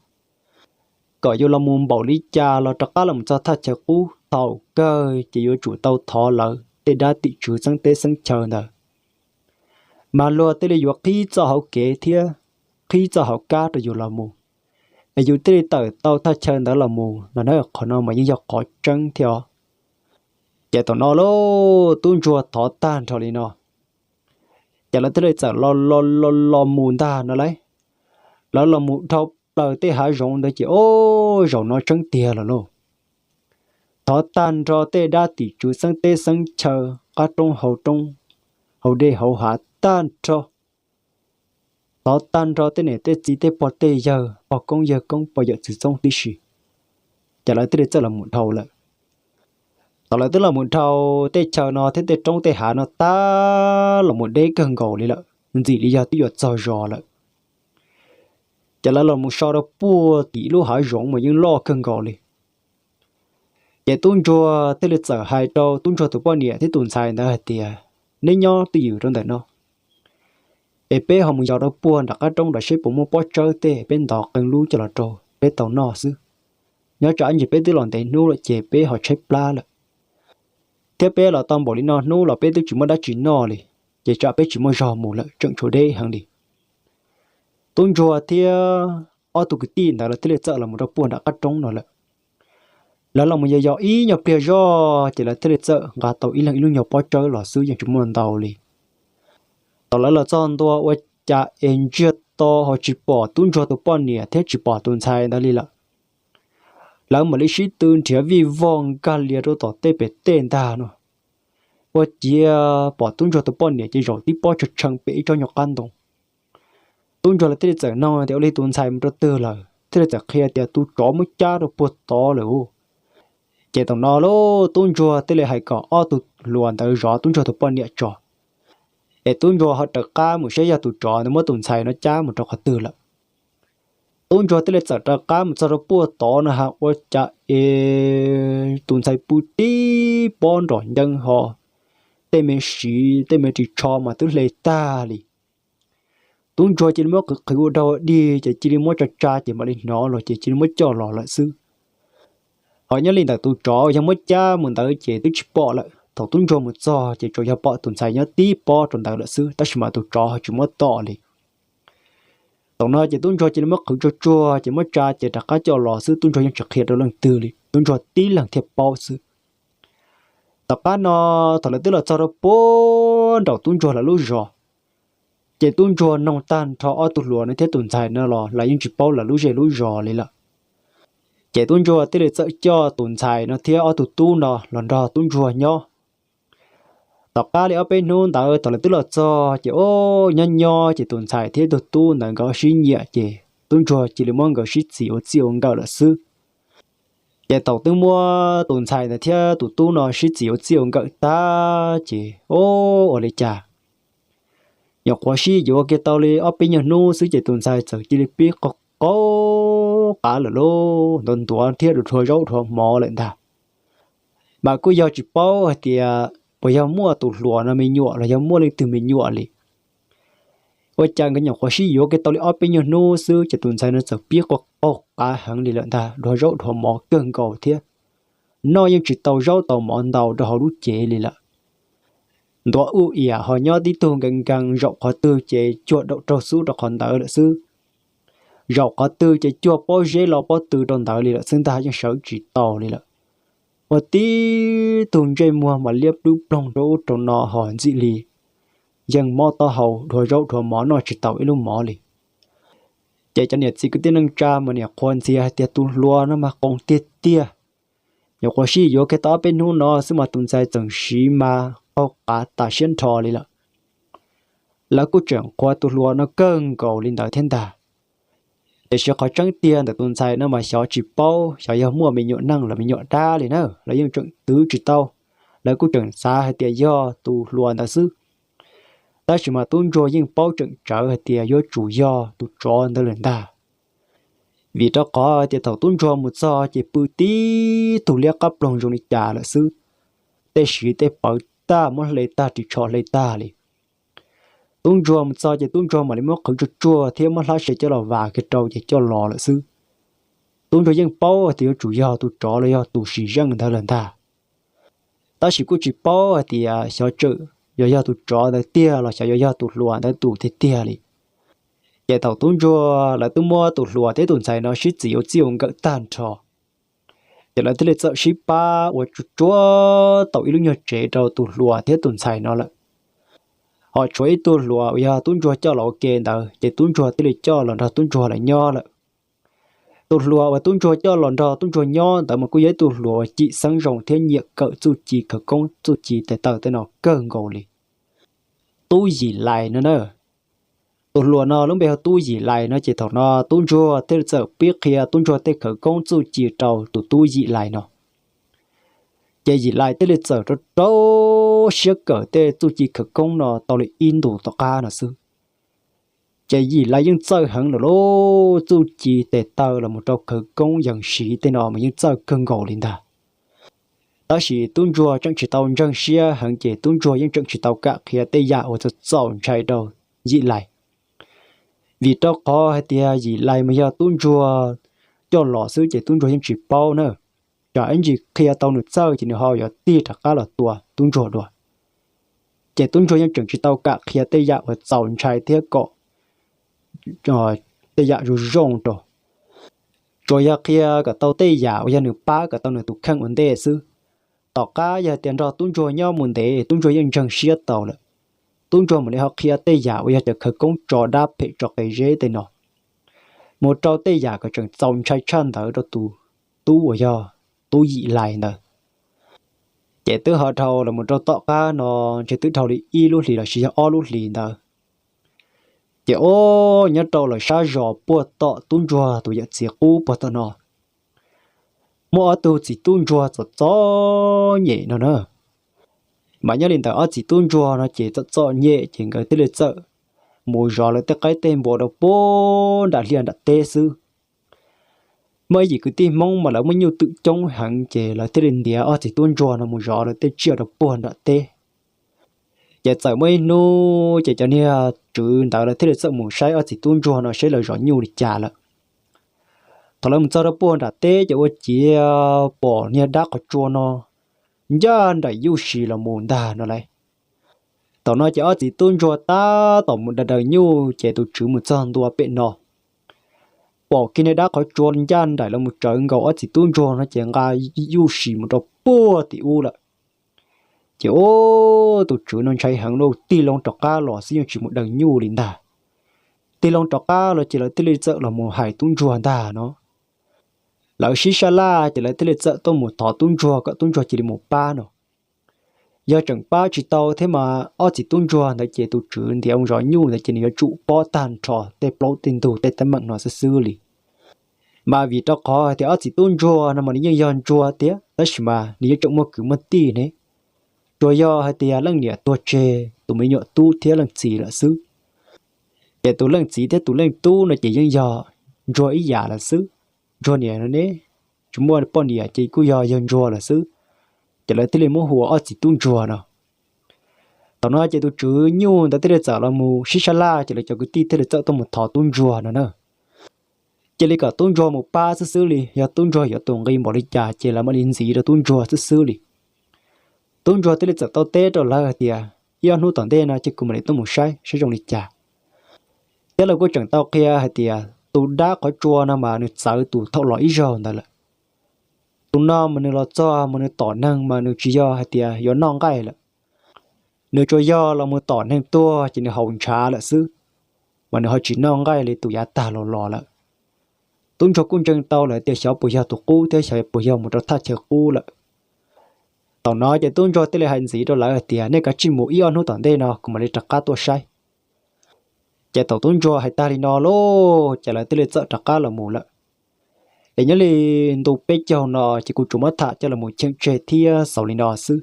Kom yus los mus npaum li cas los rov qab los mus txog thaj chaw qub thaum kawg ces yuav tsum tau thov lawv tej dab tim tswv xeeb teb xeeb chaw ntawd, mas luag thiaj li yuav qhib txoj hauv kev thiab qhib txoj hauv kab rau yus los mus, es yus thiaj li tawm tau thaj chaw ntawd los mus no na. Qhov no mas yeej yog qhov tseeb thiab os. Ces thaum no lauj, tub ntsuag thov tag nrho li no, ces lawv thiaj li txawm los los los los mus ntag no lauj. Lawv los mus dhau plaws tej hav zoov ntawd ces, o, zaum no tseeb tiag los lauj. Thov tag nrho tej dab tim tswv xeeb teb xeeb chaw, qab roob hauv roob, hauv dej hauv hav tag nrho. Thov tag nrho tej niam tej txiv tej pog tej yawg, pog koob yawg koob, pog yawm txwv txoob tib si. Ces lawv thiaj li txawj los mus dhau lawm. Thaum lawv twb los mus dhau tej chaw no thiab tej roob tej hav no tag los mus deb kawg nkaus li lawm, ntxim li yog twb yuav txog zos lawm. Ces lawv los mus so rau puag tim lub hav zoov mas yeej loj kawg nkaus li. Ces tub ntsuag thiaj li txawm hais rau tub ntsuag tus poj niam thiab tus ntxhais ntawd hais tias, neb nyob twj ywm rau ntawm no, es peb ho mus yos rau puag nram qab roob nrad seb puas muaj pob tsawb tej peb ntov qee lub coj los rau peb tau noj xwb. Nyob tsam ib ntsis peb twb los ntev hnub lawm ces peb ho tshaib plab lawm, thiab peb los tau npaum li no hnub los peb twb tsis muaj dab tsi noj li, ces tsam peb tsis muaj zog mus lawm, tseem tshuav deb heev li. Tub ntsuag thiab ob tug kwv tij ntawd lawv thiaj li txawm los mus rau puag nram qab roob no lawm. Lawv los mus yos yos ib nyuag pliag zog ces lawv thiaj li txawm nqa tau ib leeg ib lub nyuag pob tsawb los xwb, yeej tsis muaj ntau li. Thaum lawv los txog ntua ua cas es ntsiag to ho tsis pom tub ntsuag tus poj niam thiab tsis pom tus ntxhais ntawd li lawm. Lawv mam li sib tw nrhiav vij vog nkag lias rau tom tej pem tej ntag no, ua ciav pom tub ntsuag tus poj niam ces zaum tib pob tshee tshee pem ib tsob nyuag qab ntoo. Tub ntsuag lawv thiaj li txawm nug tias ua li tus ntxhais mus rau twg lawm, thiaj li txawm qhia tias tus tsov muab cab rau puag tod lawm. Ces thaum no lauj, tub ntsuag thiaj li hais kom ob tug hluas ntawd zov tub ntsuag tus poj niam tso, es tub ntsuag ho raws qab mus saib yog tus tsov ntawd muab tus ntxhais no cab mus rau qhov twg lawm. Tub ntsuag thiaj li txawm raws qab mus txog rau puag tod no ha, ua cas es tus ntxhais pw tib pob nrom nceeb ho tej me siv tej me ris tsho mas twb hle tag li. Tub ntsuag cia li muab qhwv qhwv ua dog dig ces cia li muab tsa tsa ces mam li hnov los ces cia li muab coj los lawm xwb. Ho nyob li ntawm tus tsov yog muab cab mus ntawd ces twb tsis pom lawm, thaum tub ntsuag mus txog ces tsuas yog pom tus ntxhais nyob tib pob rau ntawd lawm xwb, tab sis mas tus tsov ho tsis muab tom li. Thaum no ces tub ntsuag cia li muab qhwv tsuag tsuag ces muab tsa ces rov qab coj los xwb, tub ntsuag yeej tsis qhia rau leej twg li, tub ntsuag tib leeg thiaj paub xwb. Tom qab no, thaum lawv twb los txog rau puag nraum tub ntsuag lawv lub zos, ces tub ntsuag noog tag nrho ob tug hluas no thiab tus ntxhais no los lawv yeej tsis paub lawv lub zej lub zos li lawm. Ces tub ntsuag thiaj li txawm coj tus ntxhais no thiab ob tug tub no los nrog tub ntsuag nyob. Tom qab li ob peb hnub ntawd thaum lawv twb los txog ces o, nyob nyob ces tus ntxhais thiab tus tub ntawd nkawd sib nyiam ces tub ntsuag cia li muab nkawd sib txis ua txij ua nkawm lawm xwb. Ces thaum twb muab tus ntxhais ntawd thiab tus tub no sib txis ua txij ua nkawm tag ces o, ua li cas nyuam qhuav sib yuav kiag tau li ob peb nyuag hnub xwb ces tus ntxhais txawm cia li pib qaug qaug qav lawm lauj, ntuav ntuav thiab dhuav zaub dhuav mov lawm ntag. Mas kuj yog tsis paub hais tias puas yog muaj tus hluas no me nyuam los yog muaj leej twg me nyuam li. Ua cas nkawd nyuam qhuav sib yuav kiag tau li ob peb nyuag hnub xwb ces tus ntxhais no txawm pib qaug qaug qav heev li lawm ntag, dhuav zaub dhuav mov kawg nkaus thiab. Noj yeej tsis tau zaub tau mov ntau rau hauv lub cev li lawm. Ntuav uj iam ho nyob tib tug nkees nkees, zaum qhov twg ces cuag daum raug xub rau qhov ntawd lawm xwb. Zaum qhov twg ces cuag pob zeb lo pob tw rau ntawd li lawm xwb ntag, yeej sawv tsis tau li lawm. Ua tib tug ntsej muag mas liab plub ploog rau ub rau no ho ntxim li yeej mob taub hau, dhuav zaub dhuav mov noj tsis tau ib lub mov li. Ces cov niam txiv kwv tij neej tsa mas niam qhuav ntxias hais tias tus hluas no mas qoos tiag tiag. Nyuam qhuav sib yuav kiag tau ob peb hnub no xwb mas tus ntxhais txawm siv mas qaug qav tas siab nrho li lawm. Lawv kuj tseem qhuas tus hluas no kawg nkaus li ntawd thiab ntag. Tiam sis qhov tseeb tiag ntawm tus ntxhais no mas xyov tsis paub xyov yog muaj me nyuam neeg los me nyuam dab li na, lawv yeej tseem twv tsis tau. Lawv kuj tseem xav hais tias yog tus hluas ntawd xwb. Tab sis mas tub ntsuag yeej paub tseem tsawv hais tias yuav tsum yog tus tsov ntawd lawm ntag. Vim rau qhov tias thaum tub ntsuag mus txog ces pw tib tug liab qab ploog zoo li cas lawm xwb. Tej siv tej pawv tag, muab hle tag, ris tsho hle tag li. Tub ntsuag mus txog ces tub ntsuag mam li muab qhwv tsuag tsuag thiab muab hlab se coj los vas kiag rau ces coj los lawm xwb. Tub ntsuag yeej paub hais tias yuav tsum yog tus tsov los yog tus sim zeej ntawd lawm ntag. Tab sis kuj tsis paub hais tias xyov tseem yuav yog tus tsov ntawd tiag los xyov yuav yog tus hluas ntawd tus tiag tiag li. Ces thaum tub ntsuag lawv twb muab tus hluas thiab tus ntxhais no sib txis ua txij ua nkawm tag nrho, ces lawv thiaj li txawm sib pab ua tsuag tsuag tau ib lub nyuag tsev rau tus hluas thiab tus ntxhais no lawm. Ho tshuav ib tug hluas uas yog tub ntsuag coj los ua ke ntawd ces tub ntsuag thiaj li coj los nrog tub ntsuag lawv nyob lawm. Tus hluas uas tub ntsuag coj los nrog tub ntsuag nyob ntawd mas kuj yog ib tug hluas uas cim xeeb zoo thiab nyiam kawm txuj ci khawv koob txuj ci tes taw tej no kawg nkaus li. Tub Yim Lais no na, tus hluas no lub npe hu Tub Yim Lais no ces thaum no tub ntsuag thiaj li txawm pib qhia tub ntsuag tej khawv koob txuj ci rau tus Tub Yim Lais no. Ces Yim Lais thiaj li txawm rau rau siab kawm tej txuj ci khawv koob no tau li ib ntus tom qab no xwb. Ces Yim Lais yeej txawj heev lawm lauj, txuj ci tes taw los mus rau khawv koob yees siv tej no mas yeej txawj kawg nkaus li ntag. Tab sis tub ntsuag tseem tsis tau ntseeg siab heev ces tub ntsuag yeej tseem tsis tau kam qhia tej yam uas txaus txaus ntshai rau Yim Lais. Vim rau qhov hais tias Yim Lais mas yog tub ntsuag coj los xwb ces tub ntsuag yeej tsis paub na. Tsam ib ntsis qhia tau nws txawj ces nws ho yuav tig rov qab los tua tub ntsuag dua. Ces tub ntsuag yeej tseem tsis tau kam qhia tej yam uas txaus ntshai thiab kom tej yam zoo zoo rau. Tsuas yog qhia kom tau tej yam uas yog nws pab kom tau nws tus kheej ua ntej xwb. Tom qab yog tias nrog tub ntsuag nyob mus ntev tub ntsuag yeej ntseeg siab tau lawm. Tub ntsuag mam li ho qhia tej yam uas yog cov khawv koob tso dab phem tso qe zeb tej no mus rau tej yam kom tseem txaus ntshai tshaj ntawd rau tus tub uas yog Tub Yim Lais ntawd. Ces twb ho dhau los mus rau tom qab no, ntshe twb dhau li ib lub hlis los sis yog ob lub hlis ntawd. Ces o, nyob rau lawv sab zos puag tom tub ntsuag tus yawm txiv qub puag tom no, muaj ob tug txiv tub ntsuag txom txom nyem no na. Mas nyob li ntawd ob txiv tub ntsuag no ces txom txom nyem ces nkawd thiaj li txawm mus zov lawv tej qaib tej npua rau puag nram liaj nram teb xwb. Muaj ib yim kwv tij Hmoob mas lawv muaj nyuj twm coob heev ces lawv thiaj li ntiav ob txiv tub ntsuag no mus zov lawv tej tsiaj rau puag nram teb. Ces txawm muaj ib hnub ces cov niag tswv ntawd lawv thiaj li txawm mus saib ob txiv tub ntsuag no saib lawv zov nyuj li cas lawm. Thaum lawv mus txog rau puag nram teb ces ua ciav pom niag dab qhov tsua no ncaj nraim yuj si los mus ntag no lauj. Thaum no ces ob txiv tub ntsuag tab tom mus daws daws nyuj ces tus tswv mus txog ntua pem no, pom kiag niag dab qhov tsua ncaj nraim los mus tsawv nkaus ob txiv tub ntsuag no ces nqa yuj si mus rau puag tim ub lawm. Ces ub, tus tswv no ntshai heev lauj, tig loo rov qab los xwb yeej tsis mus daws nyuj li ntag. Tig loo rov qab los ces lawv thiaj li txawm los mus hais tub ntsuag ntag no. Lawv sib sab laj ces lawv thiaj li txawm tuaj mus thov tub ntsuag kom tub ntsuag cia li mus pab no. Yog tseem pab tsis tau thiab mas ob txiv tub ntsuag ntawd ces tus tswv ntiav mus zov nyuj ntawd ces nws yuav tsum pob tag nrho tej plaub tej ntug tej teeb meem no xwb xwb li. Mas vim rau qhov hais tias ob txiv tub ntsuag no mas nws yeej yog ntsuag tiag tab sis mas nws yeej tseem muaj kwv muaj tij ne, tsuas yog hais tias leej niam tuag tseg tus me nyuam tub thiab leej txiv lawm xwb. Ces tus leej txiv thiab tus leej tub no ces yeej yog ntsuag ib yam lawm xwb. Ntsuag niam no ne, tsis muaj poj niam ces kuj yog yog ntsuag lawm xwb. Ces lawv thiaj li muab hu ua ob txiv tub ntsuag no. Thaum no ces tus tswv nyuj ntawd thiaj li txawm los mus sib sab laj ces lawv cov kwv tij thiaj li txawm tuaj mus thov tub ntsuag no na. Cia li kom tub ntsuag mus pab xwb xwb li, yog tub ntsuag yuav tus nqi npaum li cas ces lawv mam li ntxiv rau tub ntsuag xwb xwb li. Tub ntsuag thiaj li txawm tau teb rau lawv hais tias ib ob hnub tom ntej no ces kuv mam li tuaj mus saib saib zoo li cas. Thiab lawv kuj tseem tau qhia hais tias tus dab qhov tsua no mas nws txawv tus thaum los ib zaug ntawd lawm. Tus no mas nws los txog mas nws tom neeg mas nws tsis yog hais tias yuav noj nqaij lawm. Nws tsuas yog los mus tom neeg tuag ces nws haus ntshav lawm xwb, mas nws ho tsis noj nqaij li tus yav tag los los lawm. Tub ntsuag kuj ntseeg tau lawm tias xyov puas yog tus qub thiab xyov puas yog mus rau thaj chaw qub lawm. Thaum no ces tub ntsuag thiaj li hais ntxiv rau lawv hais tias nej kav tsij mus ib ob hnub tom ntej no kuv mam li rov qab tuaj saib. Ces thaum tub ntsuag hais tag li no lauj ces lawv thiaj li txawm rov qab los mus lawm. Es nyob li ntu peb caug no ces kuv tsuas muab tham coj los mus cheem tseg thiab xaus li no xwb.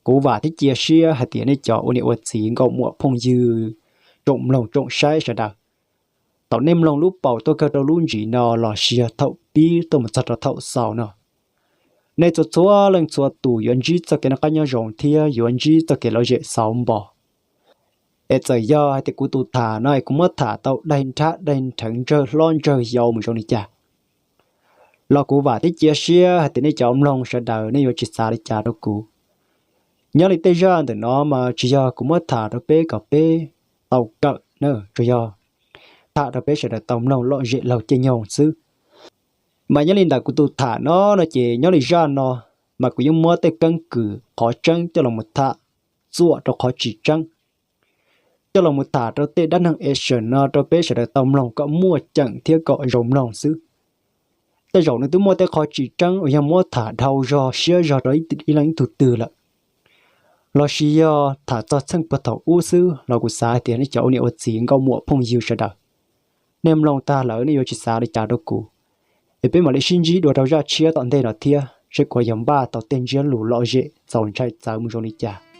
Kuv vam thiab cia siab hais tias nej cov ua niam ua txiv nkauj muam phooj ywg tsoom mloog tsoom saib sawv daws, thaum nej mloog lub paus tuaj kawg rau lub ntsis no los sis yog thaum pib tuaj mus txog rau thaum xaus no, nej txhua txhua leej txhua tus yuav ntsib txoj kev noj qab nyob zoo thiab yuav ntsib txoj kev lom zem xauv npo. Es txawm yog hais tias kuv tus tham no es kuv muab tham tau daig nrhab daig nrheev ntsawg hlob ntsawg yau mus zoo li cas los kuv vam thiab cia siab hais tias nej cov mloog sawv daws nej yuav tsis xav li cas rau kuv. Nyob li tej zaj ntawm no mas tsis yog kuv muab tham rau peb kom peb tau kawm na, tsuas yog tham rau peb sawv daws tau mloog lom zem laug caij nyoog xwb. Mas nyob li ntawm kuv tus tham no no ces nyob li zaj no mas kuv yeej muab tej keeb kwm qhov tseeb coj los mus tham txuam rau qhov tsis tseeb, coj los mus tham rau tej dab neeg es sawm no rau peb sawv daws tau mloog kom muaj ceem thiab kom zoo mloog xwb. tej zaum nws twb muaj tej qho tsis tseeb uas yog muab tham dhau zog siab zog rau ib leej ib tug twg lawm, los sis yog tham txog txheej puag thaum ub xwb los kuv xav hais tias nej cov ua niam ua txiv nkauj muam phooj ywg sawv daws, nej mloog tag lawm nej yuav tsis xav li cas rau kuv. Es peb mam li sib ntsib dua rau zaj tshiab tom ntej no thiab seb kuv yuav npaj tau tej ntsiab lus lom zem txaus ntshai txawv mus zoo li cas.